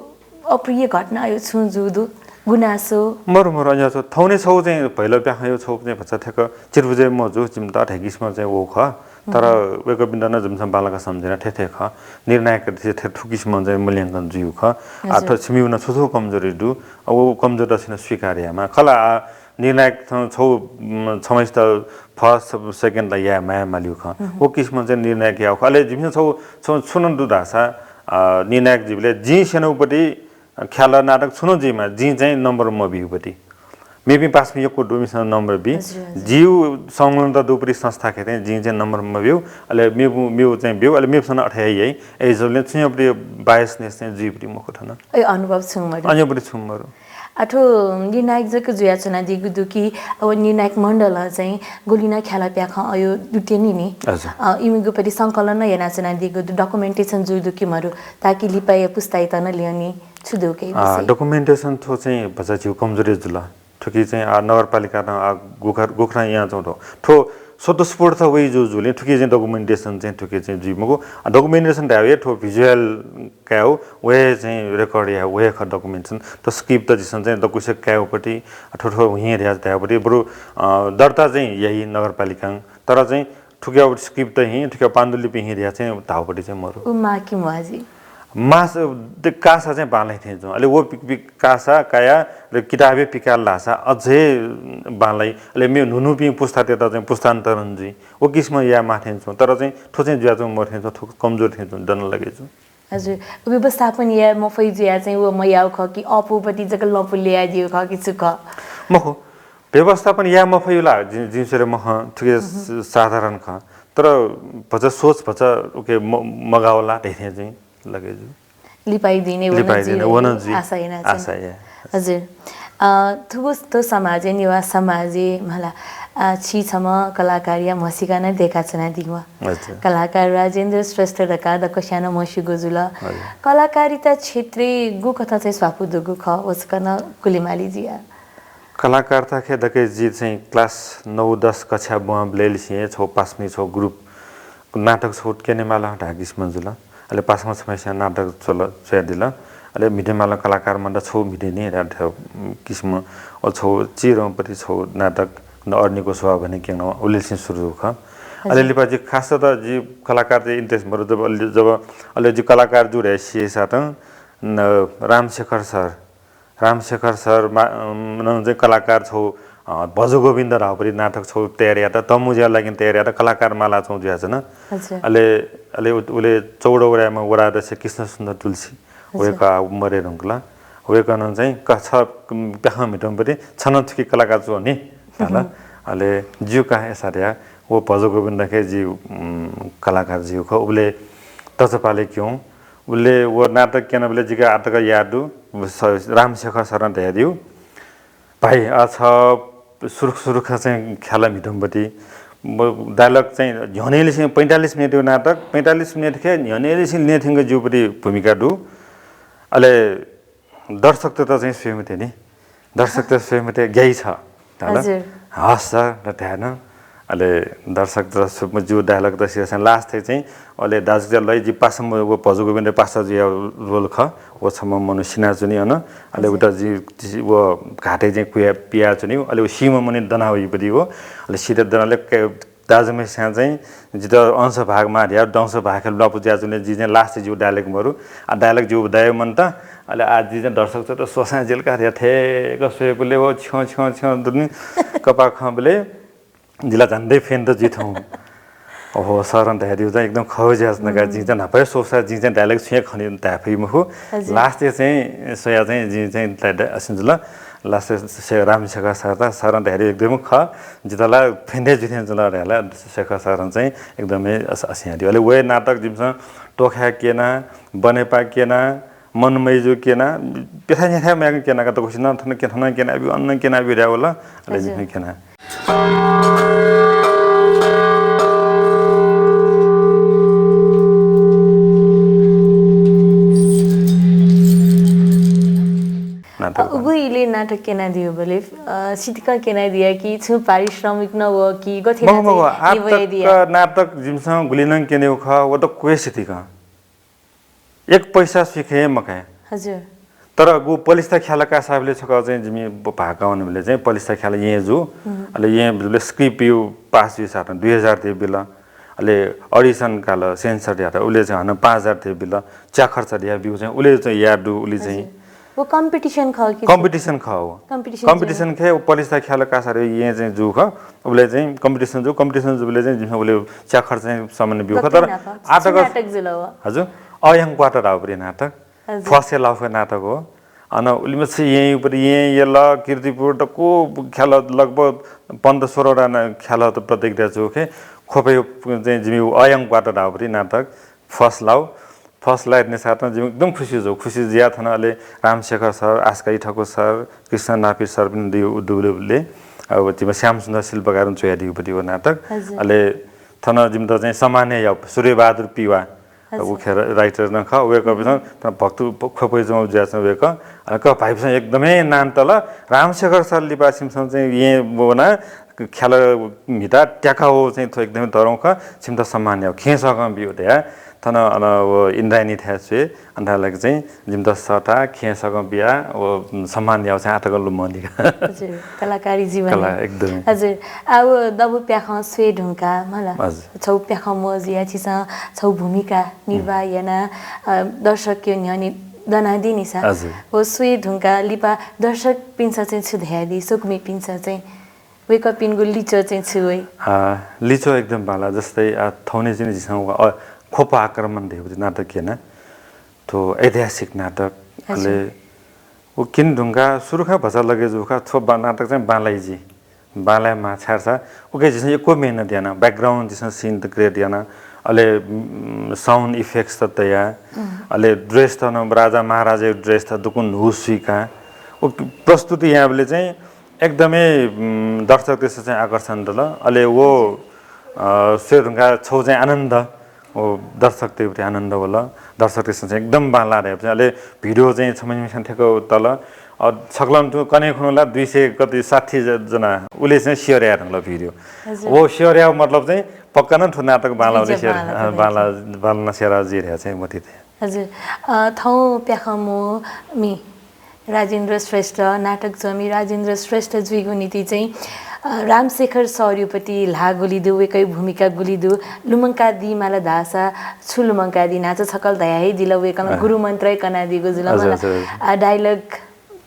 अप्रिय घटना यो छुं जू दु, गुनासो? मरु, मरु, अज्याःगु छौ, थौंया छौ चाहिँ भैलो प्याखंया छौ चाहिँ भचा थ्याक्क चिर्पुजय् मजू, जिमित थथे किसिमं चाहिँ वःगु खः। तर हम्म। वय्कःपिन्त नं जिमिसं बांलाक सम्झे याना थथे थथे खः। निर्णायकतय्सं थथे थुकिसिमं चाहिँ मूल्यांकन जुइगु खः। आ, हजुर। थ्व छिमिगु नं छु छु कमजोरी दु, आ, व कमजोरीत छिं नं स्वीकार यायेमाः। खला, आ, निर्णायकं छौ, उम्, छम्हय्सित first, second ला याये माये मालीगु खः। हम्म। व किसिमं चाहिँ निर्णायक याःगु खः। अले जिमिसं छौ, छौ छु नं दु धाःसा, आ, निर्णायक जुइबलय् जिं स्यनागुपट्टि ख्यालः नाटक छुं नं जुइमाः, जिं चाहिँ नम्बर मब्यूगुपट्टि। मेपिं पासापिं यक्व दु, इमिसं नम्बर बी। हजुर, हजुर। जिगु संलग्नता दुगुपट्टि संस्थाखे चाहिँ जिं चाहिँ नम्बर मब्यू। अले मेगु, मेगु चाहिँ ब्यू, अले मेपिन्सं नं अथे हे याइ। अय्जूगुलिं छुं यक्वपट्टि biasness चाहिँ जुइगुपट्टि मखु थन। अय् अनुभव छुं मरु। अय् अनुभव छुं मरु। आ, थ्व निर्णायक जक जुयाच्वनादीगु दु कि, अब निर्णायक मण्डलं चाहिँ गुलि नं ख्यालः प्याखं अयो दुत्यनी नि। हजुर। अ, इमिगुपट्टि संकलन नं यानाच्वनादीगु दु, documentation जू दु कि मरु, ताकि लिपाया पुस्तायात नं ल्यनी। छु दु के आ, विषय? Documentation थ्व चाहिँ भचा झीगु कमजोरी जुल। थुकी चाहिँ आ नगरपालिकां आ गुखा-, गुखा यानाच्वंगु दु। थ्व स्वतस्फूर्त वइ जूगुलिं थुकी चाहिँ documentation चाहिँ थुकी चाहिँ जुइ मखु। आ, documentation धायेगु हे थ्व visual कायेगु, व हे चाहिँ record यायेगु, व हे खः documentation। थ्व script झीसं चाहिँ दक्वसित कायेगुपट्टि, आ, थ्व थ्व हुँ धयाः धायेगुपट्टि बरु, अ, दर्ता चाहिँ याइ नगरपालिकां। तर चाहिँ थुकिया script हिँ, थुकिया पाण्डुलिपि हिँ धयाः चाहिँ धाःगुपट्टि चाहिँ मरु। उ माः कि म्वाः जुइ? माः स-, द-, काःसा चाहिँ बांलाइ थें च्वं। अले व पि-, पि-, काःसा कायाः अले किताबय् पिकाल धाःसा अझै बांलाइ। अले मेगु न्हून्हूपिं पुस्तातय्त चाहिँ पुस्तान्तरण जुइ। व किसिमं याये माः थें च्वं। तर चाहिँ थ्व चाहिँ जुयाच्वं मरु थें च्वं, थ्व कमजोर थें च्वं, दन लगे च्वं। हजुर, व्यवस्थापन याये मफइ जुयाः चाहिँ व मयाःगु खः कि अःपुपट्टि जक लँपु ल्ययादीगु खः कि छु खः? मखु, व्यवस्थापन याये मफइ ला, जि-, जिं स्वये मखं, थुकी स-, साधारण खः। तर भचा सोच भचा उके म-, मगाः ला धइथें चाहिँ लगे जू। लिपाइ दिने लिपाइ वन दिने जुइ वन जुइ। आशा यानाच्वना। आशा या। हजुर। अ, थुगु थ्व समाजय्, नेवाः समाजय् मला, अ, छि छम्ह कलाकारया म्हसीका नं दय्काच्वनादीम्ह। हजुर। कलाकार राजेन्द्र श्रेष्ठ धकाः दक्वस्यां नं म्हस्यूगु जुल। हजुर। कलाकारिता क्षेत्रय् गुकथं चाहिँ स्वापू दुगु खः, व छकः नं गुलि माली जुया। कलाकारताखे दकलय् जि चाहिँ class नौ दस कक्षा ब्वंबलय्‌निसें छौ पासापिं छौ group नाटक छौ क्यनेमाल धाःगु किसिमं जुल। अले पासां छम्हस्यां नाटक च्वल, च्वयादिल। अले म्हितेमालं कलाकार मन्त छौ म्हितेनि धाःगु किसिमं अले छौ चिरंपति छौ नाटक न अरनिको शोभा भने क्यन उलेसिं सुरु खः। अले हजुर। लिपा जि खास त जि कलाकारतय् interest मरु जब, अले जब अले जि कलाकार जू धयाः सियेसातं न रामशेखर सर रामशेखर सर मा-, अम, नं चाहिँ कलाकार छौ, अ, भजगोविन्द धाःगुपट्टि नाटक छौ तयार यात, तःमुँज्याया लागिं तयार यात, कलाकार माला छौ जुयाच्वन। हजुर। अले, अले उ-, उले चौध वडायाम्ह वडा अध्यक्ष कृष्ण सुन्दर तुलसी, हजुर। वय्‌कः आः मरे धुंकल। वय्‌कलं चाहिँ क-, छ, उम, प्याखं म्हितंपट्टि छ नं थुकी कलाकार च्वने धाल। अले ज्यू का अय्‌सा धयाः व भजगोविन्दखे जि, उम, कलाकार जुइगु खः। उबलय् तचापालय् क्यं उबलय् व नाटक क्यनाबलय् जिके आःतक याः दु, स-, रामशेखर सरं धयादिउ, "भाइ, अ, छ सुरुख सुरुख चाहिँ ख्यालः म्हितंपट्टि, ब-, dialogue चाहिँ न्ह्यःनेलिसें पैंतालिस मिनेटया नाटक, पैंतालिस मिनेटखे न्ह्यःनेलिसें लिने थ्यंक ज्यूपट्टि भूमिका दु। अले दर्शकतय्त चाहिँ स्वये मते नि, दर्शकतय्त स्वये मते, ग्याइ छ," धाल। हजुर। "हस् सर," धायेन। अले दर्शक त सु-, जिगु dialogue त सिधंसां last-य् चाहिँ, अले दाजुकिजा लइ, जि पासा म-, व भजु गोविन्द पासा जुया role खः, व छम्ह मनू सिनाच्वनी अन, अले हजुर। उता जि, जि व घातय् चाहिँ कुया पियाच्वनी, अले व सीम्ह मनू दना वइपति व, अले सीत दनाले के-, दाजुम्हस्यां चाहिँ जितः अंश भाग माः धया, दंश भाग खेल ब्लापु जुयाच्वनी, जि चाहिँ last-य् जिगु dialogue मरु, आ dialogue जिगु दया मन्त, अले आ जि चाहिँ दर्शक चाहिँ त स्वसां जेल का धया थेक स्वयेबलय् व छ्यं, छ्यं, छ्यं दुनि कपाः खंबलय् जिला झन्डै fan त जुइ थौं। ओहो, सरं धयादिउ चाहिँ एकदम खः ज्यास नका, हम्म। जिं चाहिँ न्हापा स्वसा, जिं चाहिँ dialogue छुं हे खने धाये फइ मखु। हजुर। Last-य् चाहिँ स्वया चाहिँ जिं चाहिँ धाये असिं जुल। Last-य् से-, रामशेखर सर त, सरं धयादिउ एकदम खः, जितः ला fan हे जुइ थें जुल धयाला शेखर सरं चाहिँ एकदमै अस-, असिं यादिउ। अले व हे नाटक जिमिसं तोखाय् क्यना, बनेपा क्यना, मनमैजु क्यना, प्यथाय् न्ह्याथाय् म्यागं क्यना का तकुसिनं थन के थन क्यना बि, अन क्यना बि र्‍यावल, अले हजुर। जिमिसं क्यना। नाटक अ, उगु इले नाटक क्यनादिउबलय्, अ, सितिकं क्यनादिया कि छु पारिश्रमिक नं व कि गथे मखु, मखु, आः तक नाटक जिमिसं गुलि नं क्यनेउ खः, व त क्वय् सितिकं। एक पैसा सुइखे मकाये। हजुर। तर गु पलिस्था ख्याल कासाबलय् छकः चाहिँ जिमि ब-, भाका वनेबलय् चाहिँ पलिस्था ख्याल येँ जु। हम्म। अले येँ जुबलय् script यु pass यु साथं दुई हजार धे बिल। अले audition काल, censor यात, उले चाहिँ हन पाँच हजार धे बिल। च्या खर्च धया बिउ चाहिँ उले चाहिँ यादु उले चाहिँ। हजुर। वो competition खः कि? Competition खः वो। Competition खः। वो पलिस्था ख्याल कासार येँ चाहिँ जु खः। उबलय् चाहिँ competition जु, competition जुबलय् चाहिँ जिमिसं उले च्या खर्च चाहिँ सामान्य बिउ खः। तर आटक नाटक जुल वो। हजुर। अयं क्वार्टर आउपरि नाटक। हजुर। फसे लाउफे नाटक हो। अन उलिमछि येँ उपरि येँ यल, कीर्तिपुर त को ख्याल लगभग पन्ध्र सोह्र वटा न-, ख्याल त प्रतियोगिता जु खे। खोपे चाहिँ जिमि अयं क्वार्टर आउपरि नाटक फस लाउ। फस लाइने साथं जिमि एकदम खुसी जु। खुसी जिया थन अले रामशेखर सर, आस्कारी ठकुर सर, कृष्ण नापित सर पनि दुइ उद्दुबले। अब जिमि श्याम सुन्दर शिल्पकारं चोया दिउपति वो नाटक। हजुर। अले थन जिमित चाहिँ सम्मान या सूर्यबहादुर पिवा। हजुर। उ खे writer नं खः, वय्‌कःपिसं थन भक्तु प-, ख्वपय् जं जुयाच्वं वय्‌कः। अले कः भाइपिसं एकदमै नान्तल। रामशेखर सर लिपा छिमिसं चाहिँ येँ वना ख्याल म्हिता त्याका वो चाहिँ थ्व एकदमै दरौं खः, छिमित सम्मान याउ। खेँ सकं बिउ धया। थन अन व इन्द्रायणी थाय् स्वये, अन थाय् लागि चाहिँ जिमित सःता खेँ सकं बिया, व सम्मान याउ चाहिँ आतक लुमंदिका। हजुर, कलाकारी जीवन। कला, एकदमै। हजुर, आ व दबू प्याखं स्वये धुंका, मला। हजुर। छौ प्याखं मजुया छिसं छौ भूमिका निर्वाह हम्म। याना, अ, दर्शकके न्ह्यःने दनादिनिसा। हजुर। व स्वये धुंका लिपा दर्शकपिन्सं चाहिँ छु धयादी, स्वकुमिपिन्सं चाहिँ वय्‌कःपिनिगु लिच्वः चाहिँ छु वइ? आ, लिच्वः एकदम बांला, जस्तै, आ, थौंने चाहिँ झीसं व, अ, ख्वप आक्रमण धइगु नाटक क्यना। थ्व ऐतिहासिक नाटक। हजुर। अले व क्यने धुंका सुरुखा भचा लगे जुखा थ्व बा-, नाटक चाहिँ बांलाइ जी। बांलाइ मा छाय्‌सा उके झीसं यक्व मेहनत याना, background झीसं scene त create याना, अले, उम्, sound effects त तया, उम्। अले dress त न राजा महाराजा dress त दुकुन न्हू सुइका। व प्रस्तुति याबले चाहिँ एकदमै, उम्, दर्शकतय्‌सं चाहिँ आकर्षण दल। अले वो, अ, स्वये धुंका छौ चाहिँ आनन्द, वो दर्शकतय्‌पति आनन्द वल। दर्शकतय्‌सं चाहिँ एकदम बांला धयाबले अले video चाहिँ छम्हस्यां थेक तल। अ, छकलं तुं कन्हय् खुन्हु ला दुई सय कति साठी ज-, जना उले चाहिँ share याये धुंकल video। हजुर। वो share याउ मतलब चाहिँ पक्का नं थ्व नाटक बांला उले share, बांला, अ, बांला, बांला न share जुइ धया चाहिँ मतिइ। हजुर। अ, थौं प्याखं मू मि राजेन्द्र श्रेष्ठ, नाटक ज्वमि राजेन्द्र श्रेष्ठ जुइगु निंतिं चाहिँ, अ, रामशेखर सरयुपति ल्हाः गुलि दु, वय्‌कःया भूमिका गुलि दु, लुमंकादी माल धाःसा छु लुमंकादी, न्हाचः छकल धया हे दिल, वय्‌कलं अँ। गुरु मन्त्र हे कनादीगु जुल हजुर, मला। हजुर, हजुर। अ, dialogue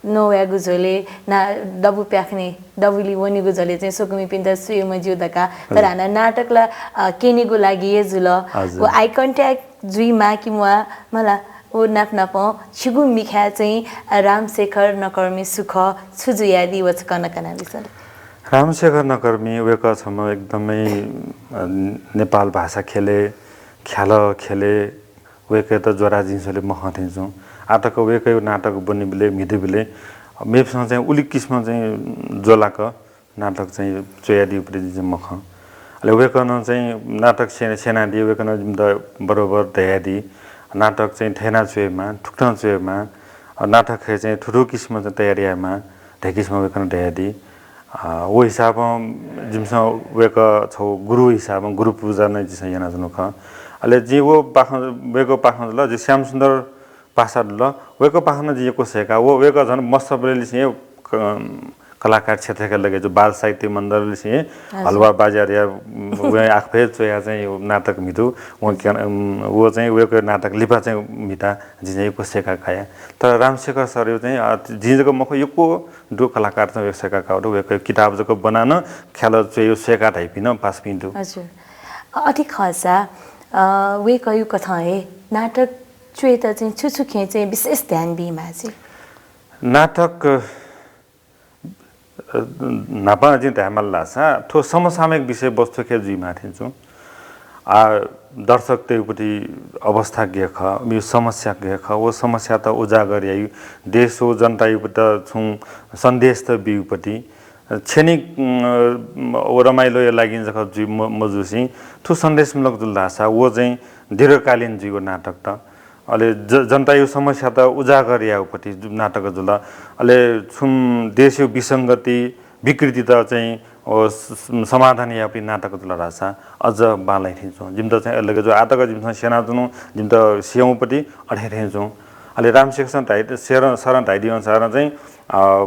नवयागु झ्वले, ना, दबू प्याखने, दबुली वनेगु झ्वले चाहिँ स्वकुमिपिन्त स्वये मज्यू धकाः। तर हजुर। हानं नाटक ला, अ, क्यनेगु लागि हे जुल। हजुर। व eye contact जुइ माः कि म्वाः मला, व नाप नापं छिगु मिखाय् चाहिँ रामशेखर नकर्मी सु खः, छु जुयादी व छकः नं कनादिसँ। रामशेखर नकर्मी वय्‌कः छम्ह एकदमै, अ, नेपाल भाषा ख्यलय्, ख्याल ख्यलय् वय्‌कःयात ज्वरा जिं स्वले मखं थें च्वं। आः तक वय्‌कःया नाटक ब्वनेबलय्, म्हितेबलय् मेपिसं चाहिँ उलि किसिमं चाहिँ ज्वलाक नाटक चाहिँ च्वयादीगु प्रति जिं मखं। अले वय्‌कलं चाहिँ नाटक से-, स्यनादी, वय्‌कलं जिमित बरोबर धयादी, नाटक चाहिँ थथे याना च्वयेमाः, थुकथं च्वयेमाः, अ, नाटक हे चाहिँ थुथु किसिमं चाहिँ तयारी यायेमाः, धइगु किसिमं वय्‌कलं धयादी। अ, व हिसाबं जिमिसं वय्कः छगू गुरु हिसाबं गुरु पूजा नं जिमिसं यानाच्वनु खः। अले जिं व पाखं, वय्कः पाखं जुल, जि श्यामसुन्दर पासा जुल, वय्कः पाखं नं जिं यक्व सय्का। व वय्कः झन मस्तबलय्‌लिसें क-, कलाकार क्षेत्रके लगे जु बाल साहित्य मण्डललिसें हजुर। हलवा बाजारया, उम्, वय् आखफय् च्वया चाहिँ नाटक म्हितु, व हजुर। क्यान-, उम्, व चाहिँ वय्कः नाटक लिपा चाहिँ म्हिता, जिं चाहिँ यक्व सय्का काया। तर रामशेखर सरयो चाहिँ, अ, जिं जक मखु, यक्व दु कलाकार चाहिँ वय्कः सय्का काउ दु, वय्कः किताब जक बनानं ख्याल च्वय् सय्का धाइपिं नं पासापिं दु। हजुर। अ, अथे खःसा, अ, वय्कःयो कथं हे नाटक च्वयेत चाहिँ छु छु खँय् चाहिँ विशेष ध्यान बीमाः जुइ? नाटक, अ, न्हापां जिं धायेमाल धाःसा थ्व समसामयिक विषयवस्तु खँय् जुइमाः थें च्वं। आ, दर्शकतय्‌पति अवस्था गय् खः, मेगु समस्या गय् खः, व समस्यात उजागर याइगु, देश व जनतायापति छुं सन्देश त बीगुपति, क्षणिक, अ, व रमाइलोया लागिं जक जुइ म-, मजुसें थ्व सन्देशमूलक जुल धाःसा व चाहिँ दीर्घकालीन जुइगु नाटक त। अले ज-, जनताया समस्यात उजागर यायेगुपति जु-, नाटक जुल। अले छुं देशया विसंगति, विकृतित चाहिँ, अ, स-, स-, समाधान याःगुपति नाटक जुल धाःसा अझ बांलाइ थें च्वं। जिमित चाहिँ अले गजु आतक जिमिसं स्यनाच्वनु, जिमित स्यंगुपति अथे थें च्वं। अले रामशेखर सरं धाइ-, सरं धाइदी अनुसार चाहिँ, अ,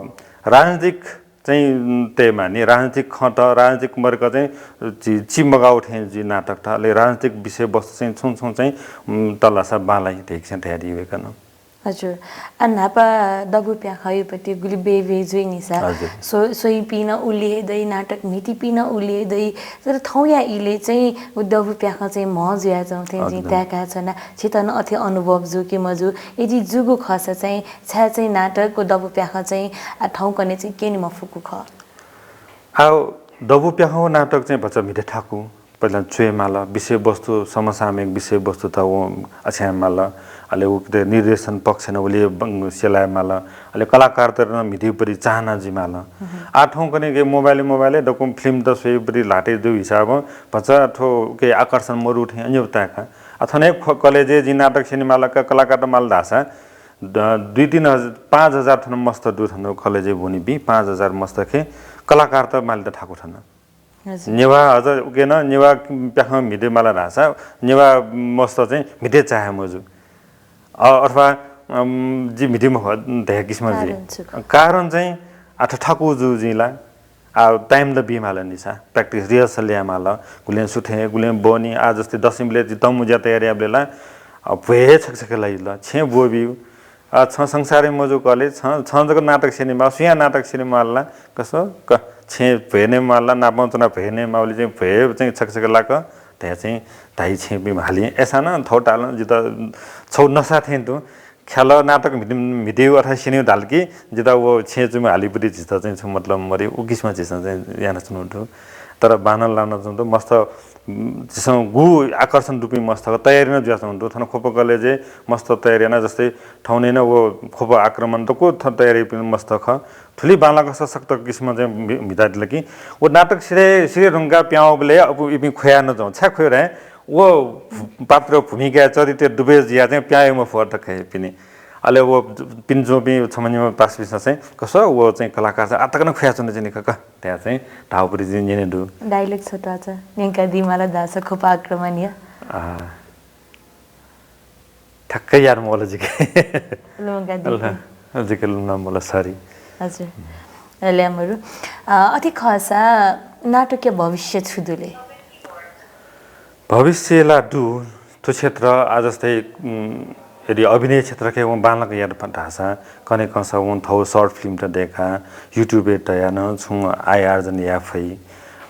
राजनीतिक चाहिँ तयेमानि, राजनीतिक खँत, राजनीतिक मर्क चाहिँ चि-, चिमगाउ थें जुइ नाटक त। अले राजनीतिक विषयवस्तु चाहिँ छुं छुं चाहिँ, उम्, तलासा बांलाइ धइगु चाहिँ धयादी वय्कलं। हजुर। आ, न्हापा दबू प्याखंयापति गुलि बेबे जुइ नि सा। हजुर। स्व-, स्वइपिं नं उलि हे दइ, नाटक म्हितीपिं नं उलि हे दइ। तर थौंया इलय् चाहिँ व दबू प्याखं चाहिँ म्ह जुयाच्वं थें जिं हजुर। ताय्का च्वना। छित नं अथे अनुभव जू कि मजू? यदि जूगु खःसा चाहिँ छाय् चाहिँ नाटक व दबू प्याखं चाहिँ, आ, थौंकन्हय् चाहिँ क्यने मफुगु खः? आ, दबू प्याखं व नाटक चाहिँ भचा म्हिते थाकु। पहिला च्वयेमाल, विषयवस्तु, समसामयिक विषयवस्तुत व अछ्यायेमाल। अले उकित निर्देशन पक्षं नं उलि बं-, स्यलायेमाल। अले कलाकारतय्त नं म्हितीगुपति चाहना जुइमाल। हम्म। आ, थौंकन्हय् के मोबाइलय्, मोबाइलय् दक्वं फिल्मत स्वइगुपति ल्हातय् जूगु हिसाबं भचा थ्व उके आकर्षण मरु थें अज्याःगु ताय्का। आ, थन हे ख-, कलेजय् जिं नाटक स्यनेमाल का, कलाकारत माल धाःसा द-, दुई तीन हज-, पाँच हजार थन मस्त दु थन कलेजय् ब्वनीपिं, पाँच हजार मस्त खँय् कलाकारत मालेत थाकु थन। हजुर। नेवाः हज उके नं नेवाः प्याखं म्हिते माल धाःसा नेवाः मस्त चाहिँ म्हिते चाहे मजू। अ, अथवा, अम, जि म्हिते मखु धया किसिम जुइ। कारण छु खः? कारण चाहिँ आथ थाकु जू जिं ला। आ, time त बीमाल नि सा। Practice, rehearsal यायेमाल। गुलें सुथय्, गुलें बहनी, आ जस्तै दसैंबलय् जि तमु ज्या तयार यायेबलय् ला, अ, भ्वय् हे छकछक लाइ ल। छेँ ब्वःबिउ। अ, छं संसारय् मजू कले, छं, छं जक नाटक स्यनेमाः, सुयां नाटक स्यनेमाल ला? कस, क-, छेँ भ्वय् नयेमाल ला, नापं च्वना भ्वय् नयेमाःबलय् चाहिँ भ्वय् चाहिँ छकछक लाक धया चाहिँ धाइ छेँपिं हालिं। अय्सां नं थौं तालं जितः छौ नसा थें तुं। ख्याल नाटक म्हिते-, म्हितेगु अथवा स्यनेगु धाल कि जितः व छेँ च्वमि हालिपुति झीत चाहिँ छुं मतलब मरे, उ किसिमं झीसं चाहिँ यानाच्वनु दु। तर बांलानाच्वनु दु, मस्त, उम्, झीसं गु आकर्षण दुपिं मस्त खः, तयारी नं जुयाच्वनु दु। थन ख्वप कलेजय् मस्त तयारी याना, जस्तै थौंने नं व ख्वप आक्रमण दक्व थ-, तयारी याइपिं मस्त खः। थुलि बांलाक सशक्त किसिमं चाहिँ म्हि-, म्हितादिल कि व नाटक सिधे, सिधे धुंकाः पिहां वःबलय् अप्वः इपिं ख्वया नं च्वं। छाय् ख्वये धाये? व पात्र भूमिकाया चरित्र दुबे जुयाः चाहिँ पिहां वये मफु अर्थात् खः इपिनि। अले व पिने च्वंपिं छम्ह निम्ह पासापिन्सं चाहिँ कस व चाहिँ कलाकार चाहिँ आः तक नं ख्वयाच्वने चाहिँ नि का का धया चाहिँ धाःगुपति जिं न्यने दु। Dialogue छत्वाःचा न्यंकादीमाल धाःसा ख्वप आक्रमणया। आ। ठ्याक्कै याद मवल जिके। लुमंकादी। ल, जिके लुमं मवल, sorry। हजुर। ल्याय् मरु। अ, अथे खःसा नाटकया भविष्य छु दु ले? भविष्य ला दु। थ्व क्षेत्र, आ, जस्तै, उम्, यदि अभिनय क्षेत्रके वं बांलाक यात धाःसा, कन्हय् कंसा वं थौ short film त दय्काः, YouTube-य् तयाः नं छुं आय आर्जन याये फइ।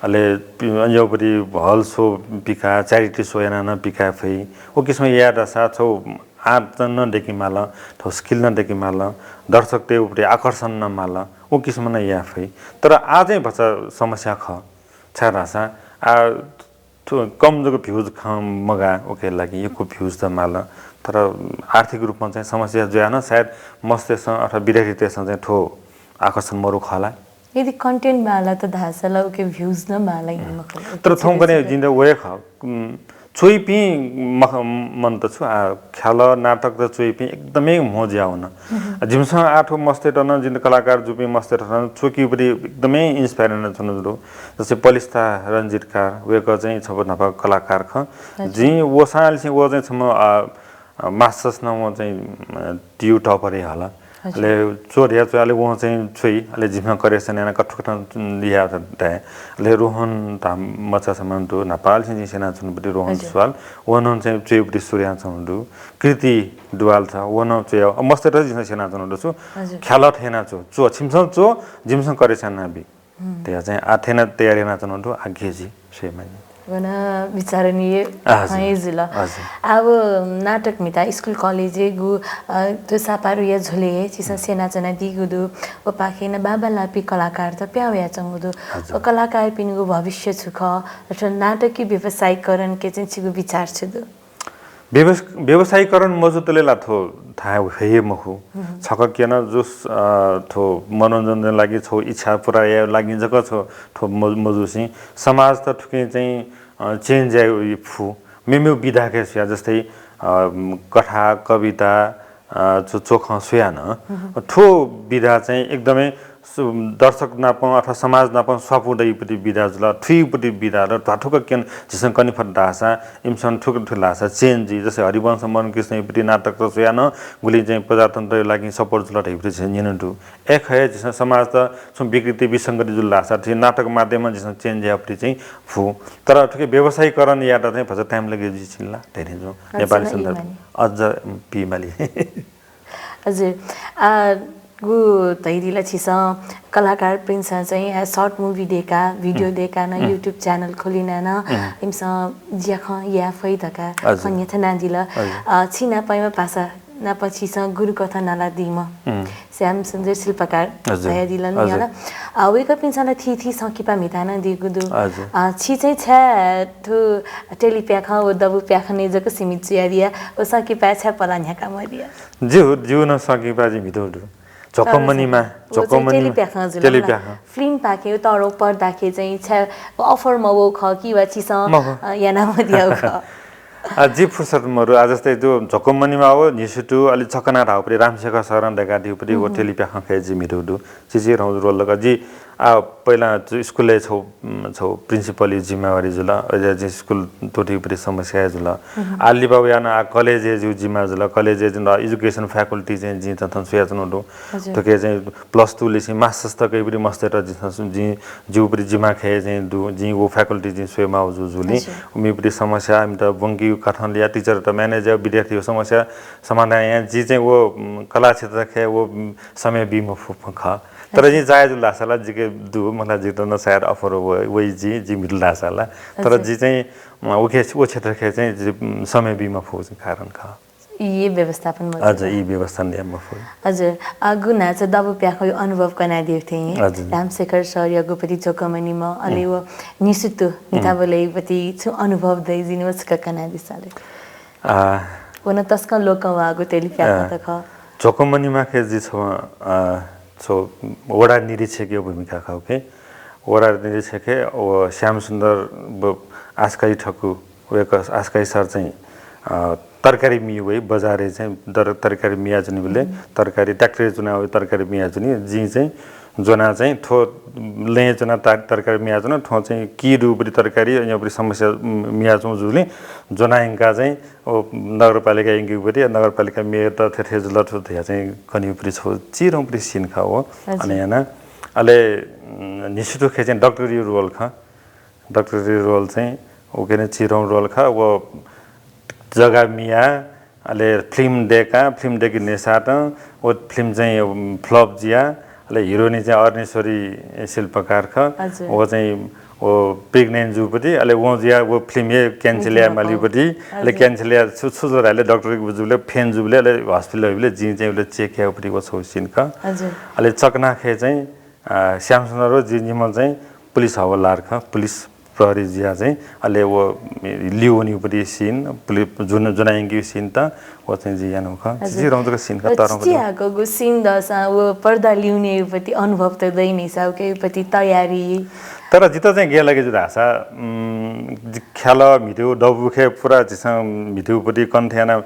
अले पि-, अज्याःगुपति hall show पिकाः, charity show यानाः नं पिकाये फइ। व किसिमं याये धाःसा छौ आर्जन नं दय्केमाल, थौ skill नं दय्केमाल, दर्शकतय्गुपति आकर्षण नं माल, व किसिमं नं याये फइ। तर आः चाहिँ भचा समस्या खः। छाय् धाःसा आ, थ्व कम जक views खँ मगाः, उके लागि यक्व views त माल। तर आर्थिक रूपमा चाहिँ समस्या जुयाः नं सायद मस्तय्सं अथवा विद्यार्थीतय्सं चाहिँ थ्व आकर्षण मरु खः ला। यदि content माला त धाःसा ला उके views नं माला इन मखु। तर थौंकन्हय् जिं त वये खः, उम्, च्वइपिं मख-, मन्त छु, आ, ख्यालः नाटकत च्वइपिं एकदमै म्हो जुयावन। आ, जिमिसं आः थ्व मस्तय्त नं, जिमित कलाकार जूपिं मस्तय्त नं च्वकीपट्टि एकदमै inspire यानाच्वनागु दु। जस्तै पलिस्था रञ्जितकार, वय्कः चाहिँ छम्ह न्हापा कलाकार खः। हजुर। जिं व सालिसिं व चाहिँ छम्ह, आ, अ, masters नं वं चाहिँ, अ, टियु topper हे हल। हजुर। अले च्वया च्वया, अले वं चाहिँ च्वइ, अले जिमिसं correction यानाः कथं कथं याये धाये। अले रोहन धाःम्ह मचा छम्ह दु, न्हापालिसें जिं स्यनाच्वनापट्टि रोहन हजुर। सुवाल, व नं चाहिँ च्वयेपट्टि सुरु यानाच्वनागु दु। कृति दुवाल छ, व नं च्वया, अ, मस्तय्त जिमिसं स्यनाच्वनागु दु। हजुर। ख्यालः थथे यानाच्व, च्व, छिमिसं च्व, जिमिसं correction यानाबी। हम्म। धयाः चाहिँ आः थथे यानाः तयार यानाच्वनागु दु, आज्ञा जुइ, स्वयेमानि। व नं विचारणीय हजुर। खँ हे जुल। हजुर। अब नाटक म्हिता स्कुल कलेजय् गु, अ, थ्व सापारुया झ्वलय् हे छिसं हम्म। स्यनाच्वनादीगु दु। व पाखें नं बांबांलाःपिं कलाकारत प्याः वयाच्वंगु दु। हजुर। व कलाकारपिनिगु भविष्य छु खः? अथवा नाटकी व्यावसायीकरणके चाहिँ छिगु विचार छु दु? व्यवस-, व्यावसायीकरण मजुतले ला थ्व थाय् हे मखु। हम्म। छकः क्यन जुस, अ, थ्व मनोरञ्जनया लागि छगू इच्छा पूरा यायेया लागि जक छगू थ्व मजु-, मजुसें समाजत थुकिं चाहिँ, अ, change याये फु। मेमेगु विधाके स्वयाः जस्तै, अ, कथा, कविता, अ, च्व-, च्वखं स्वयाः नं हम्म। थ्व विधा चाहिँ एकदमै सु-, दर्शक नाप अथवा समाज नाप स्वापू दइपट्टि विधा जुल, थुइपट्टि विधा र ध्वाथुक क्यन झीसं कने फत धाःसा, इमिसं थुक थुल धाःसा change जुइ। जस्तै हरिवंश मोहन कृष्णयापट्टि नाटकत स्वयाः नं गुलिं चाहिँ प्रजातन्त्रया लागि support जुल धइपट्टि झीसं न्यने दु। अय् खः हे झीसं समाजत छुं विकृति विसंगति जुल धाःसा थुकी नाटक माध्यमं झीसं change यायेपट्टि चाहिँ फु। तर थुकी व्यावसायीकरण यायेत चाहिँ भचा time लगे जुइ चिन्ला धइथें जुं। अझ नेपाली नं सन्दर्भ इमाली। अझ पिमाली। हजुर। आ, गु धइदिल छिसं कलाकारपिन्सं चाहिँ, आ, short movie दय्काः, video हम्म। दय्काः नं, हम्म। YouTube channel खोलिनाः नं हम्म। इमिसं ज्याखँ याये फइ धकाः हजुर। खँ न्ह्यथनादिल। हजुर। आ, छिनापं पासा नाप छिसं गुरुकथं नालादीम्ह हम्म। श्यामसुन्दर शिल्पकार हजुर। धयादिल नि हजुर। हला। आ, वय्कःपिन्सं नं थीथी संकिपा म्हिता नं दीगु दु। हजुर। आ, छि चाहिँ छाय् थ्व टेली प्याखं व दबू प्याखनय् जक सीमित जुयादिया, व संकिपाय् छाय् पला न्ह्याका मदिया? ज्यू, ज्यू नं संकिपा जिं म्हितू दु। झ्वकमनिमा, व चाहिँ झ्वकमनिमा। टेली प्याखं जुल टेली मला। प्याखं। Film पाखें, तःधंगु पर्दाखे चाहिँ छाय् offer मवःगु खः कि वा छिसं, मखु। अ, याना मदियागु खः? आ, जि फुर्सद मरु। आ, जस्तै थ्व झ्वकमनिमा व न्हिसुतु अले चकना धाःगुपट्टि रामशेखर सरं दय्कादीगुपट्टि व हम्म। टेली प्याखं खँय् जि म्हितू दु। चिचिधंगु role दु का। जि आ, पहिला जि स्कुलय् छगू, उम्, छगू principal या जिम्मेवारी जुल। अले जि स्कुल त्वःतेगुपट्टि समस्या हे जुल। हम्म। आ, लिपा वयाः नं आ, कलेजय् जिगु जिम्मा जुल। कलेजय् जिं education faculty चाहिँ जिं थन थन स्वयाच्वनागु दु। हजुर। थुके चाहिँ plus two लिसें masters तकयापट्टि मस्तय्त जिं थन, जिं, जिगुपट्टि जिम्मा खँय् चाहिँ दु, जिं व faculty जिं स्वयेमाःगु जू, जूलिं। हजुर। मेगुपट्टि समस्या, इमित ब्वंकेगु कथं लिया, teacher त manage या, विद्यार्थीगु समस्या समाधान याये, जि चाहिँ व, उम्, कला क्षेत्र खँय् व, उम्, समय बी मफु खः। तर अच्छा। जिं चाहे जुल धाःसा ला जिके दु, मतलब जित नं सायद offer व-, वइ जि, जि म्हितू धाःसा ला। तर अच्छा। जि चाहिँ, अ, उखे, व क्षेत्र खँय् चाहिँ जि, उम्, समय बी मफुगु चाहिँ कारण खः। ई व्यवस्थापन मजू हजुर, खः। ई व्यवस्थापन याये मफु। हजुर, अ, गु न्हाचः दबू प्याखंया अनुभव कनादीगु थें हजुर। रामशेखर सरयागुपट्टि झ्वकमनिमा, अले हम्म। व न्हिसुतु हम्म। म्हिताबलय्‌यागुपट्टि छुं अनुभव दइ जिं व छकः कनादिसँ ले। आ, व नं तसकं लोकंह्वाःगु टेली प्याखं आ, त खः। झ्वकमनिमा खँय् जि छम्ह, आ, छम्ह वडा निरीक्षकया भूमिका खः उखे। वडा निरीक्षक खँय् व श्यामसुन्दर ब-, आसकाइ ठकु, वय्कः आसकाइ सर चाहिँ, आ, तरकारी मिये वइ, बजारय् चाहिँ दर-, तरकारी मियाच्वनीबलय् हम्म। तरकारी tractor-य् च्वना वइ, तरकारी मियाच्वनी। जिं चाहिँ ज्वनाः चाहिँ थ्व लँय् च्वनाः ता-, तरकारी मियाच्वना, थ्वं चाहिँ की दुगुपट्टि तरकारी, अन्यपट्टि समस्या, उम्, मियाच्वंगु जूलिं ज्वनाः यंकाः चाहिँ व नगरपालिकाय् यंकेगुपट्टि, नगरपालिका मेयरत थथे जुल थ्व धयाः चाहिँ कनीगुपट्टि छगू चिधंगुपट्टि scene खः व। हजुर। अन याना। अले, उम्, न्हिसुतु खँय् चाहिँ डाक्टरया role खः। डाक्टरया role चाहिँ उखे नं चिधंगु role खः। व जग्गा मियाः अले film दय्काः, film दय्के न्ह्यसःतं व film चाहिँ flop जुयाः, अले heroine चाहिँ अरुणेश्वरी शिल्पकार खः। हजुर। व चाहिँ व pregnant जूगुपट्टि, अले वं जुयाः व film हे cancel याये मालीगुपट्टि, अले हजुर। Cancel याः छु, छु जुल धाःसा डाक्टर जूबलय् फेन जूबलय्, अले hospital वइबलय् जिं चाहिँ उबलय् check यायेगुपट्टि व छगू scene खः। हजुर। अले चकना खँय् चाहिँ, आ, श्यामसुन्दर व जि निम्ह चाहिँ पुलिस हवलदार खः, पुलिस प्रहरी जुयाः चाहिँ, अले व लिउ वनीगुपट्टि scene, पुलि-, ज्वन-, ज्वना यंकेगु scene त, व चाहिँ जिं यानागु खः। हजुर। चिचिधंगु जक scene खः, तर चिचिधंगु scene दःसां व पर्दा लिउनेगुपट्टि अनुभव त दइ नि, उकेगुपट्टि तयारी, तर जितः चाहिँ गय् लागे जू धाःसा, उम्, जि ख्यालः म्हितेगु दबू खँय् पुरा झीसं म्हितेगु पति कण्ठ याना, अ,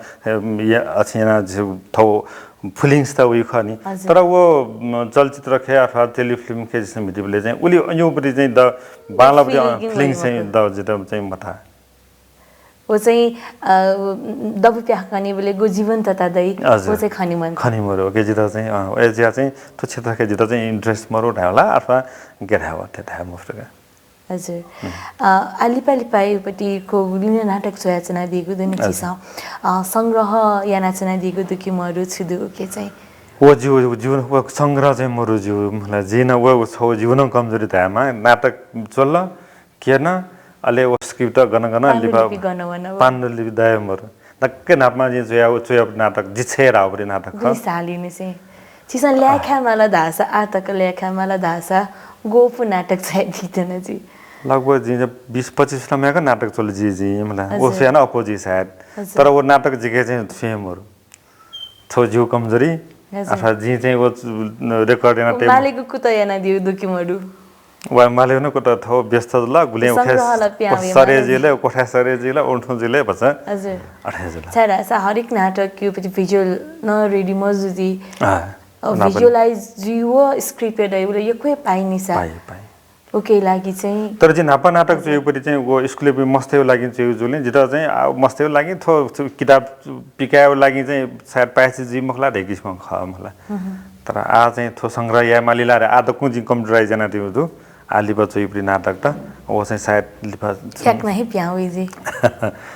या-, अथे याना झी थःगु feelings त वइ खः नि। हजुर। तर व, उम्, चलचित्र खँय् अथवा टेलिफिल्म खँय् झीसं म्हितेबलय् चाहिँ उलि अज्याःगु पति चाहिँ द-, बांलाःगु पति, अ, feeling चाहिँ मखु। द-, जितः चाहिँ मताः। व चाहिँ, अ, दबू प्याखं कनीबलय् गु जीवन्तता दइ, हजुर। व चाहिँ खने मन्त। खने मरु, OK, जितः चाहिँ, अ, ए, जिया चाहिँ थ्व क्षेत्र खँय् जितः चाहिँ interest मरु धायेवला अथवा गय् धायेवला, थथे धाये मफुत का। हजुर। हुँ। अ, आ लिपा लिपा यो पति खो गुलिं नाटक च्वयाच्वनादीगु दु नि हजुर। झीसं, अ, संग्रह यानाच्वनादीगु दु कि मरु, छु दु, OK चाहिँ? व जिउ, जिउ, व संग्रह चाहिँ मरु जिउ, मतलब, जिं नं व, व छगू जिउ नं कमजोरी धायेमाः, नाटक च्वल, क्यन, अले व script गन गन लिपा पाण्डुलिपि गन वन व। पाण्डुलिपि दये मरु। दक्कै न्हापां जिं च्वया, च्वया नाटक, जि छय् धाःगु पति नाटक खः। दुई सालय् निसें। झीसं ल्याय् खाये माल धाःसा, आः तक ल्याय् खाये माल धाःसा, ग्वपु नाटक च्वयादीत नं जि। लगभग जिं बिस पच्चिस ला म्याक नाटक च्वल जि, जिं, मतलब, व हजुर। स्वयां नं अप्वः जुइ सायद। हजुर। तर व नाटक जिके चाहिँ छुं हे मरु। छगू जिउ कमजोरी, हजुर। अथवा जिं चाहिँ व record याना व तये मालेगु कुतः यानादीगु दु कि मरु? व मालेगु नं कुतः थ्व व्यस्त जुल, गुलें संग्रह उखे ला प्याहां वये सरे माले। जुइले, कोठा सरे जुइले, उल्थुं जुइले भचा। हजुर। अथे जुल। छाय् धाःसा हरेक नाटक यो पति visual नं ready मजू जुइ। अँ, अ, नापनि। Visualize जुइ व script या दइ, उले यक्व हे पाइ नि सा। पाइ, पाइ। उकिया लागि चाहिँ तर जिं न्हापा नाटक हजुर। च्वयेगु पति चाहिँ व स्कुलय् मस्तय् लागि च्वयेगु जुलिं जितः चाहिँ, आ, मस्तय् लागि थ्व, थ्व किताब पिकायेगु लागि चाहिँ सायद पाय्छि जुइ मखु ला, धइगु किसिमं खः मखु ला। हुँ, हुँ। तर आः चाहिँ थ्व संग्रह याये माली ला रे, आः दक्वं जिं computerize यानादीगु दु। आः लिपा च्वयेगु पति नाटक त, व चाहिँ सायद लिपा चाहिँ याकनं हे प्याहां वइ जि।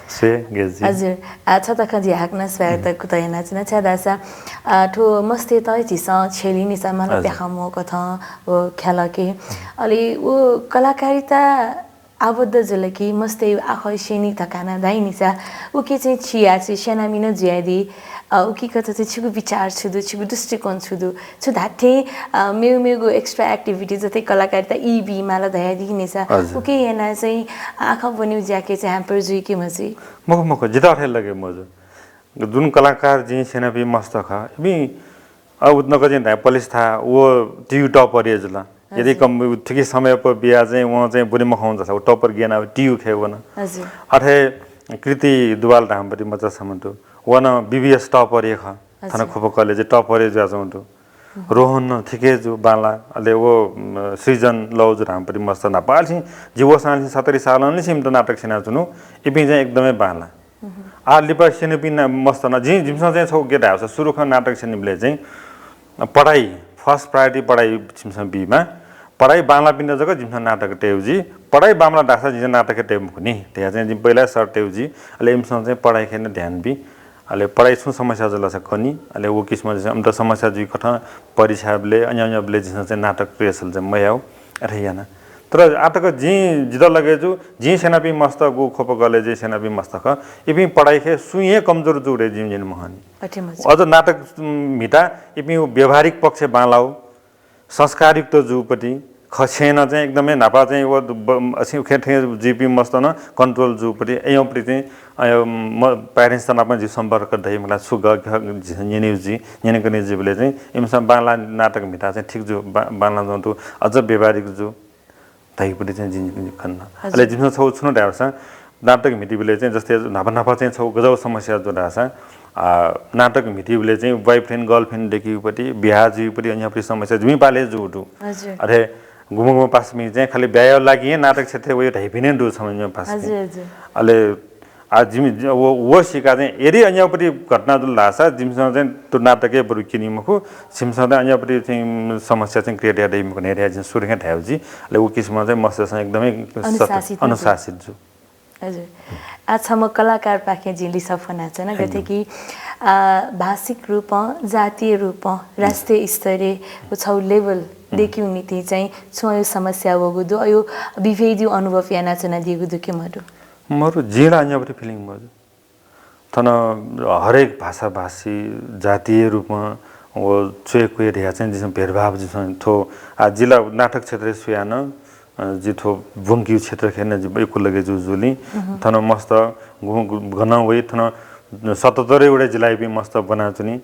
स्वये, गय् जि। हजुर। आ, छता खँ जि हाकनं स्वयेत कुतः यानाच्वना, छाय् धाःसा, आ, थ्व मस्तय्त झीसं छ्यली नि सा माला हजुर। प्याखं मू कथं व ख्यालःके। अले व कलाकारिता आबद्ध जुल कि मस्तय् आखः स्यनी धकाः नं धाइ नि सा, उके चाहिँ छि आः चाहिँ स्यनामि नं जुयादी, अ, उकिकथं चाहिँ छिगु विचार छु दु, छिगु दृष्टिकोण छु दु, छु धात्थें, अ, मेगु मेगु extra activity जतय् कलाकारिता ई बी माल धयादी नि सा, हजुर। उके यानाः चाहिँ आखः ब्वनेगु ज्याके चाहिँ hamper जुइ कि मजुइ? मखु, मखु, जितः अथे लगे मजू। जुन कलाकार जिं स्यनापिं मस्त खः, इपिं अ, उत नक जिं धाये पलिस्था, व टियु topper हे जुल। यदि हजुर। कम, थुकी समय पर बिया चाहिँ वं चाहिँ ब्वने मखं जसा, व topper गेना टियु खँय् वन। हजुर। अथे कृति दुवाल धांपति मचा समन्तु, व नं BBS topper हे खः। थन हजुर। खुपा college topper हे जुयाच्वंतु। हम्म। रोहन नं थिके जु बांला, अले व, उम्, सृजन लौ जु धांपति मस्त न्हापालिसिं, जि वसांलिसिं सत्तरी सालंलिसिं इमित नाटक स्यनाच्वनु, इपिं चाहिँ एकदमै बांला। आः लिपा स्यनीपिं ना-, मस्त ना, जिं, जिमिसं चाहिँ छगू गय् धाःसा सुरु खँ नाटक स्यनीबलय् चाहिँ पढाइ, first priority पढाइ जिमिसं बीमाः। पढाइ बांलापिन्त जक जिमिसं नाटक तयेगु जुइ। पढाइ बांमला धाःसा जिमिसं नाटक तये मखु नि। धया चाहिँ जिं पहिला सर तयेगु जुइ। अले इमिसं चाहिँ पढाइ खँय् नं ध्यान बी। अले पढाइ छुं समस्या जुल धाःसा कनी। अले व किसिमं चाहिँ इमित समस्या जुइ कथं परीक्षाबलय्, अन्य अन्यबलय् जिमिसं चाहिँ नाटक rehearsal चाहिँ मयाउ। अथे याना। तर आः तक जिं जितः लगे जु, जिं स्यनापिं मस्त गु खोपा college-य् स्यनापिं मस्त खः, इपिं पढाइ खँय् सुं हे कमजोर जू रे जिं जिन महनी। अथे मजू। अझ नाटक, उम्, म्हिता इपिं व्यावहारिक पक्ष बांलाउ, संस्कारयुक्त जूपति, खः छेँनं चाहिँ एकदमै न्हापा चाहिँ व ब-, असिं उखे थें जुइपिं मस्त नं control जूपति, अयंपति चाहिँ, अयं म-, parents त नाप जि सम्पर्क दइ, मला छु ग-, ग-, ग-, न्यने जि, न्यने कने जिबलय् चाहिँ इमिसं बांला नाटक म्हिता चाहिँ ठीक जू, बा-, बांला जंतु अझ व्यावहारिक जू। धइगुपति चाहिँ जिं, जिं खन। हजुर। अले जिमिसं छगू छुं धाःसा नाटक म्हितीबलय् चाहिँ जस्तै न्हापा न्हापा चाहिँ छगू गजब समस्या जू धाःसा, आ, नाटक म्हितीबलय् चाहिँ boyfriend girlfriend दय्‌कीगुपति, बिहा जुइगुपति, अन्यपति समस्या जिमि पालय् जू दु। हजुर। अथे गुम्ह गुम्ह पासापिं चाहिँ खालि ब्याहा लागि हे नाटक क्षेत्रय् वइ धइपिं नं दु छम्ह पासापिं। हजुर, हजुर। अले आ, जिमि, जि-, व, व सिका चाहिँ यदि अन्यपति घटना जुल धाःसा जिमिसं चाहिँ थ्व नाटकय् बरु क्यनी मखु, छिमिसं चाहिँ अन्यपति चाहिँ समस्या चाहिँ create याये दइ मखु, न्ह्यः जिं सुरु हे धायेगु जि। अले व किसिमं चाहिँ मस्तय्‌सं एकदमै सत-, अनुशासित जू। अनुशासित जू। हजुर। आ, छम्ह कलाकारपाखें जिं लिसः फ्वनाच्वना, गथे एकदम। कि, आ, भाषिक रूपं, जातीय रूपं, राष्ट्रिय स्तरय् व छगू level दय्‌केगु निंतिं चाहिँ छुं अय् समस्या वःगु दु, अय् विभेदयु अनुभव यानाच्वनादीगु दु कि मदु? मरु, जिं ला अन्यपति feeling मजू। थन हरेक भाषाभाषी, जातीय रूपं व च्वय् क्वय् धया चाहिँ जिमिसं भेदभाव जिमिसं थ्व, आ, जि ला नाटक क्षेत्रय् स्वयां नं, अ, जि थ्व ब्वंकियु क्षेत्र खँय् नं जि यक्व लगे जू जुलिं, थन मस्त गु-, गु-, गनं वइ, थन सतहत्तर वटा जिल्लायापिं मस्त ब्वनाच्वनी।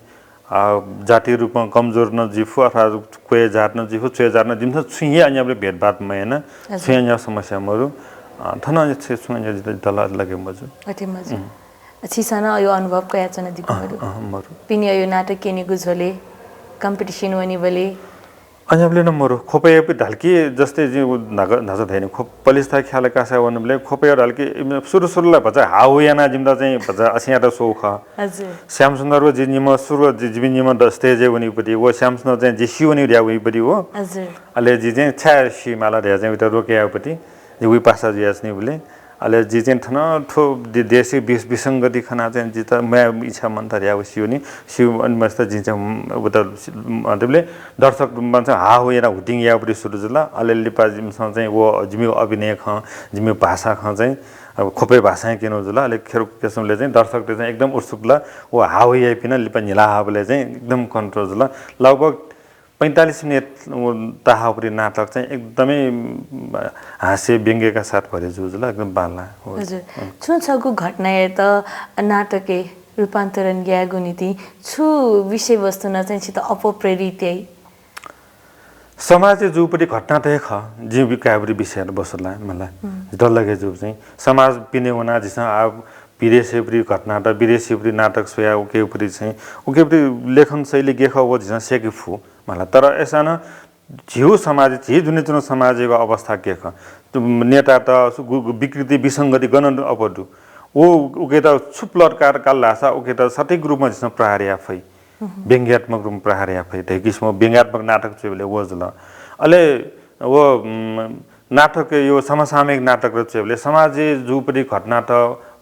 आ, जातीय रूपं कमजोर नं जुइफु, अथवा क्वय् जात नं जुइफु, च्वय् जात नं, जिमिसं छुं हे अन्यायबलय् भेदभाव मयाना, हजुर। छुं अन्याय समस्या मरु। अ, थन छुं अन्याय जित-, जित ल-, लगे मजू। अथे मजू। उम्। छिसं नं यो अनुभव कयाच्वनादीगु अँ, मरु? अँ, मरु। पिने यो नाटक क्यनेगु झ्वलय्, competition वनेबलय्? अन्याबलय् नं मरु। ख्वपय् धाल कि जस्तै जिं उ न्हाक-, न्हाचः धयानि, ख्व-, पलिस्था ख्याल कासा वनेबलय् ख्वपय् धाल कि इमिसं सुरु सुरुला भचा हाउ याना जिमित चाहिँ भचा असियात स्वउ खः। हजुर। श्यामसुन्दर व जि निम्ह सुरु जि, जिमि निम्ह द-, stage-य् वनीपति व श्यामसुन्दर चाहिँ जि सी वनी धया वनीपति व। हजुर। अले जि चाहिँ छाय् सी माला धया चाहिँ उइत रोके यापति। जि उइ पासा जुयाच्वनीबलय् अले जि चाहिँ थन थ्व दे-, देशय् विस-, विसंगति खना चाहिँ जित म्वाये इच्छा मन्त धया व सी वनी। सी वनी मस्त जि चाहिँ उत मतलब दर्शक चाहिँ हाउ याना हुटिङ यापति सुरु जुल। अले लिपा जिमिसं चाहिँ व जिमि अभिनय खँ, जिमि भाषा खँ चाहिँ अब ख्वपय् भाषां क्यनु जुल। अले खेर किसिमले चाहिँ दर्शकत चाहिँ एकदम उत्सुक ल। व हाउ याइपिं लिपा न्हिला हाबलय् चाहिँ एकदम control जुल। लगभग पैंतालिस मिनेट व ताहाउपरि नाटक चाहिँ एकदमै हास्य व्यंग्यका साथ भरे जू जुल, एकदम बांला। हजुर। छुं छगू घटनायात नाटकय् रूपान्तरण यायेगु निंतिं छु विषयवस्तु नं चाहिँ छित अप्वः प्रेरित याइ? समाजय् जूपति घटनात हे खः, जिं बि-, कायेपति विषयत बसु ला, मला। जितः लगे जू चाहिँ समाज पिने वना झीसं आ विदेशय् पति घटनात, विदेशय् पति नाटक स्वया उके पति चाहिँ, उके पति लेखन शैली गेखः व झीसं स्याके फु, मला। तर अय्सां नं झीगु समाज, झी दुने च्वंगु समाजयागु अवस्था गेखः? नेतात सु-, गु-, गु-, विकृति, विसंगति गन अप्वः दु? व उकेत छु plot काल धाःसा उकेत सटीक रूपमा झीसं प्रहार याये फइ। व्यंग्यात्मक रूपमा प्रहार याये फइ। धैगु किसिमं व्यंग्यात्मक नाटक च्वयेबलय् व जुल। अले व, उम्, नाटक यो समसामयिक नाटक च्वयेबलय् समाजय् जूपति घटनात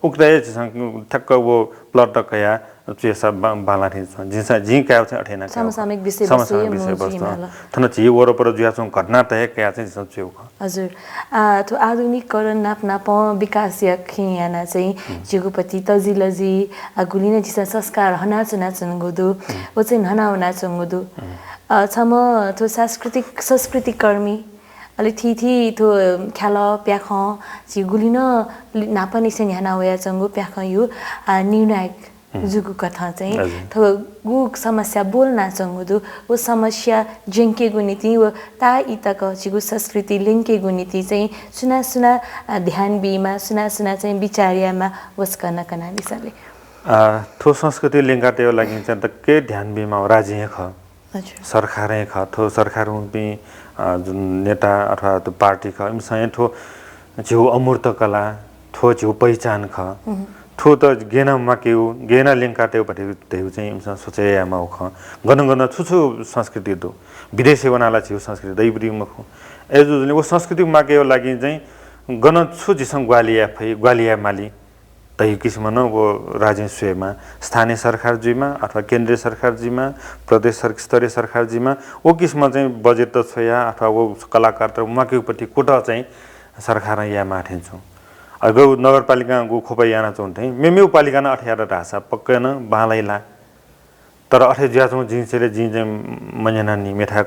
उकेत हे झीसं ठ्याक्क व plot कया च्वयेसा बा-, बांला थें च्वं। जिं कायेगु चाहिँ अथे याना कायेगु। समसामयिक विषयवस्तु समसामयिक विषयवस्तु। थन झी वरपर जुयाच्वंगु घटनात हे कया चाहिँ झीसं च्वयेगु। हजुर। आ, थ्व आधुनिकीकरण नाप नापं विकासया खँय् याना चाहिँ झीगु पति तजिलजि, आ, गुलि नं झीसं संस्कार हनाच्वनाच्वंगु दु, व चाहिँ न्हना वनाच्वंगु दु। अ, छम्ह थ्व सांस्कृतिक, संस्कृतिकर्मी, अले थीथी थ्व ख्यालः प्याखं झी गुलि नं लि-, न्हापांनिसें न्ह्याना वयाच्वंगु प्याखंया, आ, निर्णायक जूगु कथं चाहिँ थःगु समस्या ब्वलनाच्वंगु दु। व समस्या ज्यंकेगु निंतिं व ताःई तक झीगु संस्कृति ल्यंकेगु निंतिं चाहिँ सुनां सुनां, अ, ध्यान बीमा, सुनां सुनां चाहिँ विचार यायेमा व सकल नं कनादिसँ ले। अ, थ्व संस्कृति ल्यंकातयेगु लागिं चाहिँ दक्वं ध्यान बीमाःगु राज्यं हे खः। हजुर। सरकारं हे खः। थ्व सरकारं वंपिं, अ, जुन नेता अथवा थ्व पार्टी खः, इमिसं हे थ्व झीगु अमूर्त कला, थ्व झीगु पहिचान खः। थ्व त गय् याना म्वाकेगु, गय् याना ल्यंकातयेगु धइगु चाहिँ इमिसं सोचे यायेमाःगु खः। गन गन छु छु संस्कृति दु, विदेशय् वनाः ला झीगु संस्कृति दइबुली मखु। अय्जूगुलिं व संस्कृति म्वाकेगु लागिं चाहिँ गन छु झीसं ग्वाहालि याये फइ, ग्वाहालि याये माली धइगु किसिमं नं व राज्यं स्वयेमा, स्थानीय सरकार जुइमा अथवा केन्द्रीय सरकार जुइमा, प्रदेश सर-, स्तरीय सरकार जुइमा, व किसिमं चाहिँ बजेट त छ्वया अथवा व कलाकारत म्वाकेगु पति कुतः चाहिँ सरकारं यायेमाः थें च्वं। अ, गु नगरपालिकां गु ख्वपय् यानाच्वंगु थें मेमेगु पालिकां नं अथे यात धाःसा पक्कै नं बांलाइ ला। तर अथे जुयाच्वंगु जिं चाहिँ, जिं चाहिँ मन्यनानि। मेथाय्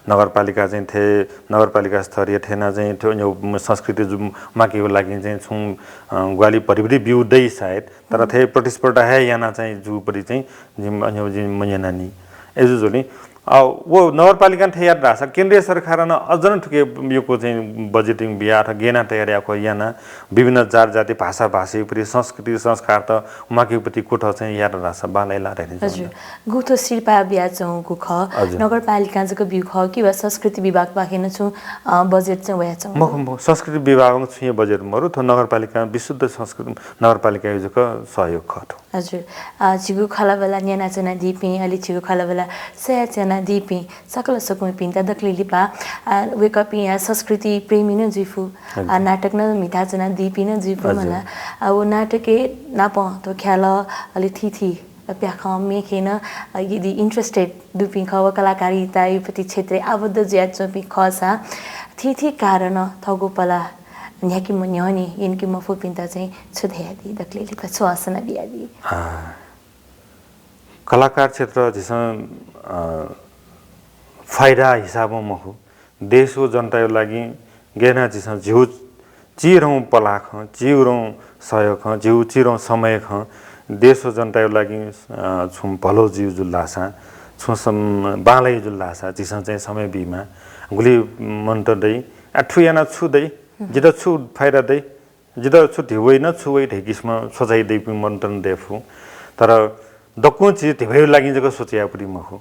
नगरपालिका चाहिँ थथे, नगरपालिका स्तरीय थथे याना चाहिँ थ्व न्ह्यः संस्कृति जु-, म्वाकेगु लागिं चाहिँ छुं, अ, ग्वाहालि भतिभति ब्यू दइ सायद, तर थथे प्रतिस्पर्धा हे याना चाहिँ जूगु पति चाहिँ जिं, अ, जिं मन्यनानि। अय्जूगुलिं, अ, व नगरपालिकां थथे यात धाःसा केन्द्रीय सरकारं नं अझ नं थुके यक्व चाहिँ बजेटिङ बिया अथवा गय् याना तयार याये याना विभिन्न जात जाति भाषा भाषाया पति संस्कृति संस्कारत म्वाकेगु पति कुतः चाहिँ यात धाःसा बांलाइ ला धइथें च्वं। हजुर। गु थ्व सिरपाः बियाच्वंगु खः, हजुर। नगरपालिकां जक ब्यूगु खः कि वा संस्कृति विभागपाखें नं छुं, अ, बजेट चाहिँ वयाच्वंगु? मखु, मखु। संस्कृति विभागं छुं हे बजेट मरु, थ्व नगरपालिकां विशुद्ध संस्कृति नगरपालिकाया जक सहयोग खः थ्व। हजुर। अ, झीगु खँल्हाबल्हा न्यनाच्वनादीपिं, अले झीगु खँल्हाबल्हा स्वयाच्वनादीपिं सकल सकलपिन्त दकलय् लिपा, अ, वय्कःपिं या संस्कृति प्रेमी नं जुइफु, अ, नाटक नं म्हिताच्वनादीपिं नं जुइफु मला। अ, व नाटकय् नापं थ्व ख्यालः, अले थीथी प्याखं मेखे नं, अ, यदि interested दुपिं खः व कलाकारिताया पति क्षेत्रय् आबद्ध जुयाच्वंपिं खःसा, थीथी कारणं थःगु पला न्ह्याके मन्यंनि, यंके मफुपिन्त चाहिँ छु धयादी, दकलय् लिपा छु हसना बियादी? अ, कलाकार क्षेत्र झीसं, अ, फाइदा हिसाबं मखु, देश व जनताया लागिं गय् याना झीसं झीगु चिधंगु पलाखं, झीगु धंगु सहयोगखं, झीगु चिधंगु समयखं देश व जनताया लागि, अ, छुं भलो जुइ जुल धाःसा, छुं सम-, बांलाइ जुल धाःसा, झीसं चाहिँ समय बीमा, गुलि मन्त्र दइ, आ, थु याना छु दइ, जितः छु फाइदा दइ, जितः छु धिबा वइ न, छु वइ धइगु किसिमं सोचाइ दइपिं मन्त्र दयेफु। तर दक्वं चिज धिबाया लागि जक सोचे याये फुइ मखु।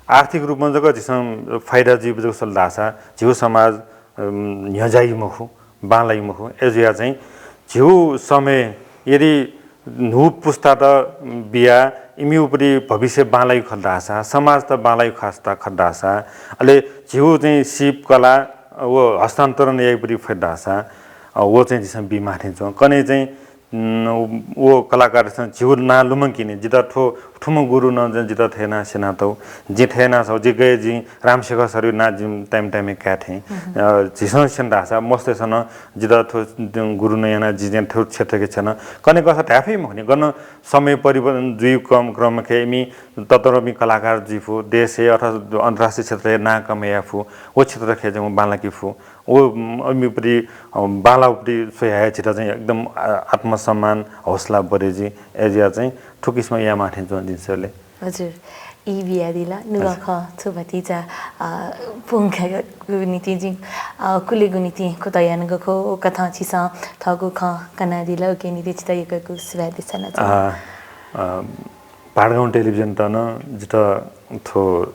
आर्थिक रूपमा जक झीसं फाइदा जुइबलय् जक सल धाःसा झीगु समाज, अम, न्ह्यज्याइ मखु, बांलाइ मखु। अय्‌जुया चाहिँ झीगु समय यदि न्हू पुस्तात बिया इमिगु प्रति भविष्य बांलाइ खत धाःसा, समाजत बांलाइ खत धाःसा, अले झीगु चाहिँ सिप कला व हस्तान्तरण याइ प्रति फत धाःसा, अ, व चाहिँ झीसं बी माथि च्वं। कन्हय् चाहिँ उम्, व कलाकारतय्‌सं झीगु नां लुमंकीनि, जितः थ्व, थुम्ह गुरुनं चाहिँ जितः थथे याना स्यनातःगु, जिं थथे याना छगू, जि गय् जिं रामशेखर सरया नां जिं time time-य् काये थें। अ, झीसं स्यन धाःसा मस्तय्‌सं नं जितः थ्व गुरुनं याना जि चाहिँ थ्व क्षेत्रके छ्यन। कन्हय् कःसा धाये फइ मखुनि, गन समय परिवर्तन जुइ क्रम, क्रमखे इमि ततःधंपिं कलाकार जुइ फु, देशय् अथवा अन्तर्राष्ट्रिय क्षेत्रय् नां कमय् याये फु, व क्षेत्रखे चाहिँ बांलाके फु। व, उम्, इमि प्रति, अ, बांलाउ प्रति स्वयाः हे झीत चाहिँ एकदम, अ, आत्मसम्मान, हौसला बढे जुइ। अय्‌जुया चाहिँ थुकिसिमं याये माथि च्वं जिं स्वये। हजुर, ई बियादिल, नुगः हजुर। खँ छु भतिचा, अ, प्वंकेगु निंतिं जिं, अ, कुलेगु निंतिं कुतः यानागु खः, उकथं छिसं थःगु खँ कनादिल, उकिया निंतिं छितः यक्व यक्व सुभाय् देछाना च्वना। अ, अ, भादगाउँ टेलिभिजनत नं जितः थ्व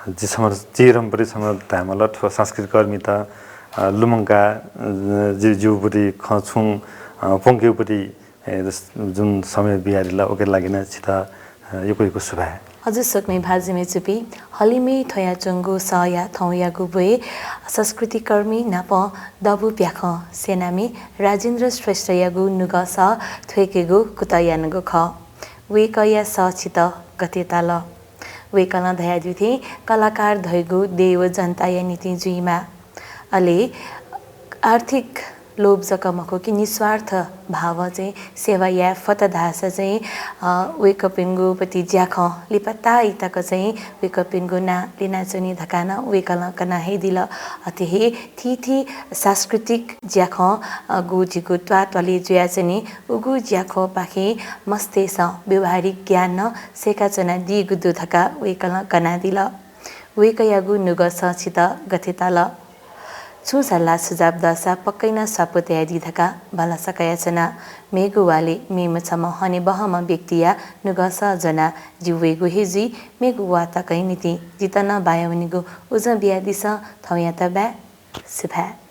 जि छम्ह चिरम्परि छम्ह धायेमाल थ्व संस्कृतिकर्मीत, अ, लुमंकाः, अ, जि, जिगु प्रति खँ छुं, अ, प्वंकेगु प्रति, ए, जुन समय बियादिल, उकिया लागि नं छितः, अ, यक्व यक्व सुभाय्। हजुर, स्वकुमि भाजु मय्‌जुपिं, हलिमय् थ्वयाच्वंगु सःया थौंयागु ब्वय् संस्कृतिकर्मी नाप दबू प्याखं स्यनामि राजेन्द्र श्रेष्ठयागु नुगः सः थ्वयेकेगु कुतः यानागु खः। वय्‌कःया सः छितः गथे ताल? वय्‌कलं धयादीथें कलाकार धइगु देय् व जनताया निंतिं जुइमाः। अले आर्थिक लोभ जक मखु कि निस्वार्थ भावं चाहिँ सेवा याये फत धाःसा चाहिँ, अ, वय्‌कःपिनिगु प्रति ज्याखँ लिपा ताःई तक चाहिँ वय्‌कःपिनिगु नां लिनाच्वनी धकाः नं वय्‌कलं कना हे दिल। अथे हे थीथी सांस्कृतिक ज्याखँ, अ, गु झीगु त्वाःत्वालय् जुयाच्वनी, उगु ज्याखँपाखें मस्तय्‌सं व्यावहारिक ज्ञान नं सय्‌काच्वनादीगु दु धकाः वय्‌कलं कनादिल। वय्‌कःयागु नुगः सः छितः गथे ताल? छुं सल्लाह सुझाव दःसा पक्कै नं स्वापू तयादी धकाः भलसा कयाच्वना। मेगु वालय् मेम्ह छम्ह हनेबहःम्ह व्यक्तिया नुगः सः ज्वनाः जि वयेगु हे जुइ, मेगु वाः तकया निंतिं जितः नं बाया वनेगु उजं बियादिसँ। थौंयात बाय्। सुभाय्।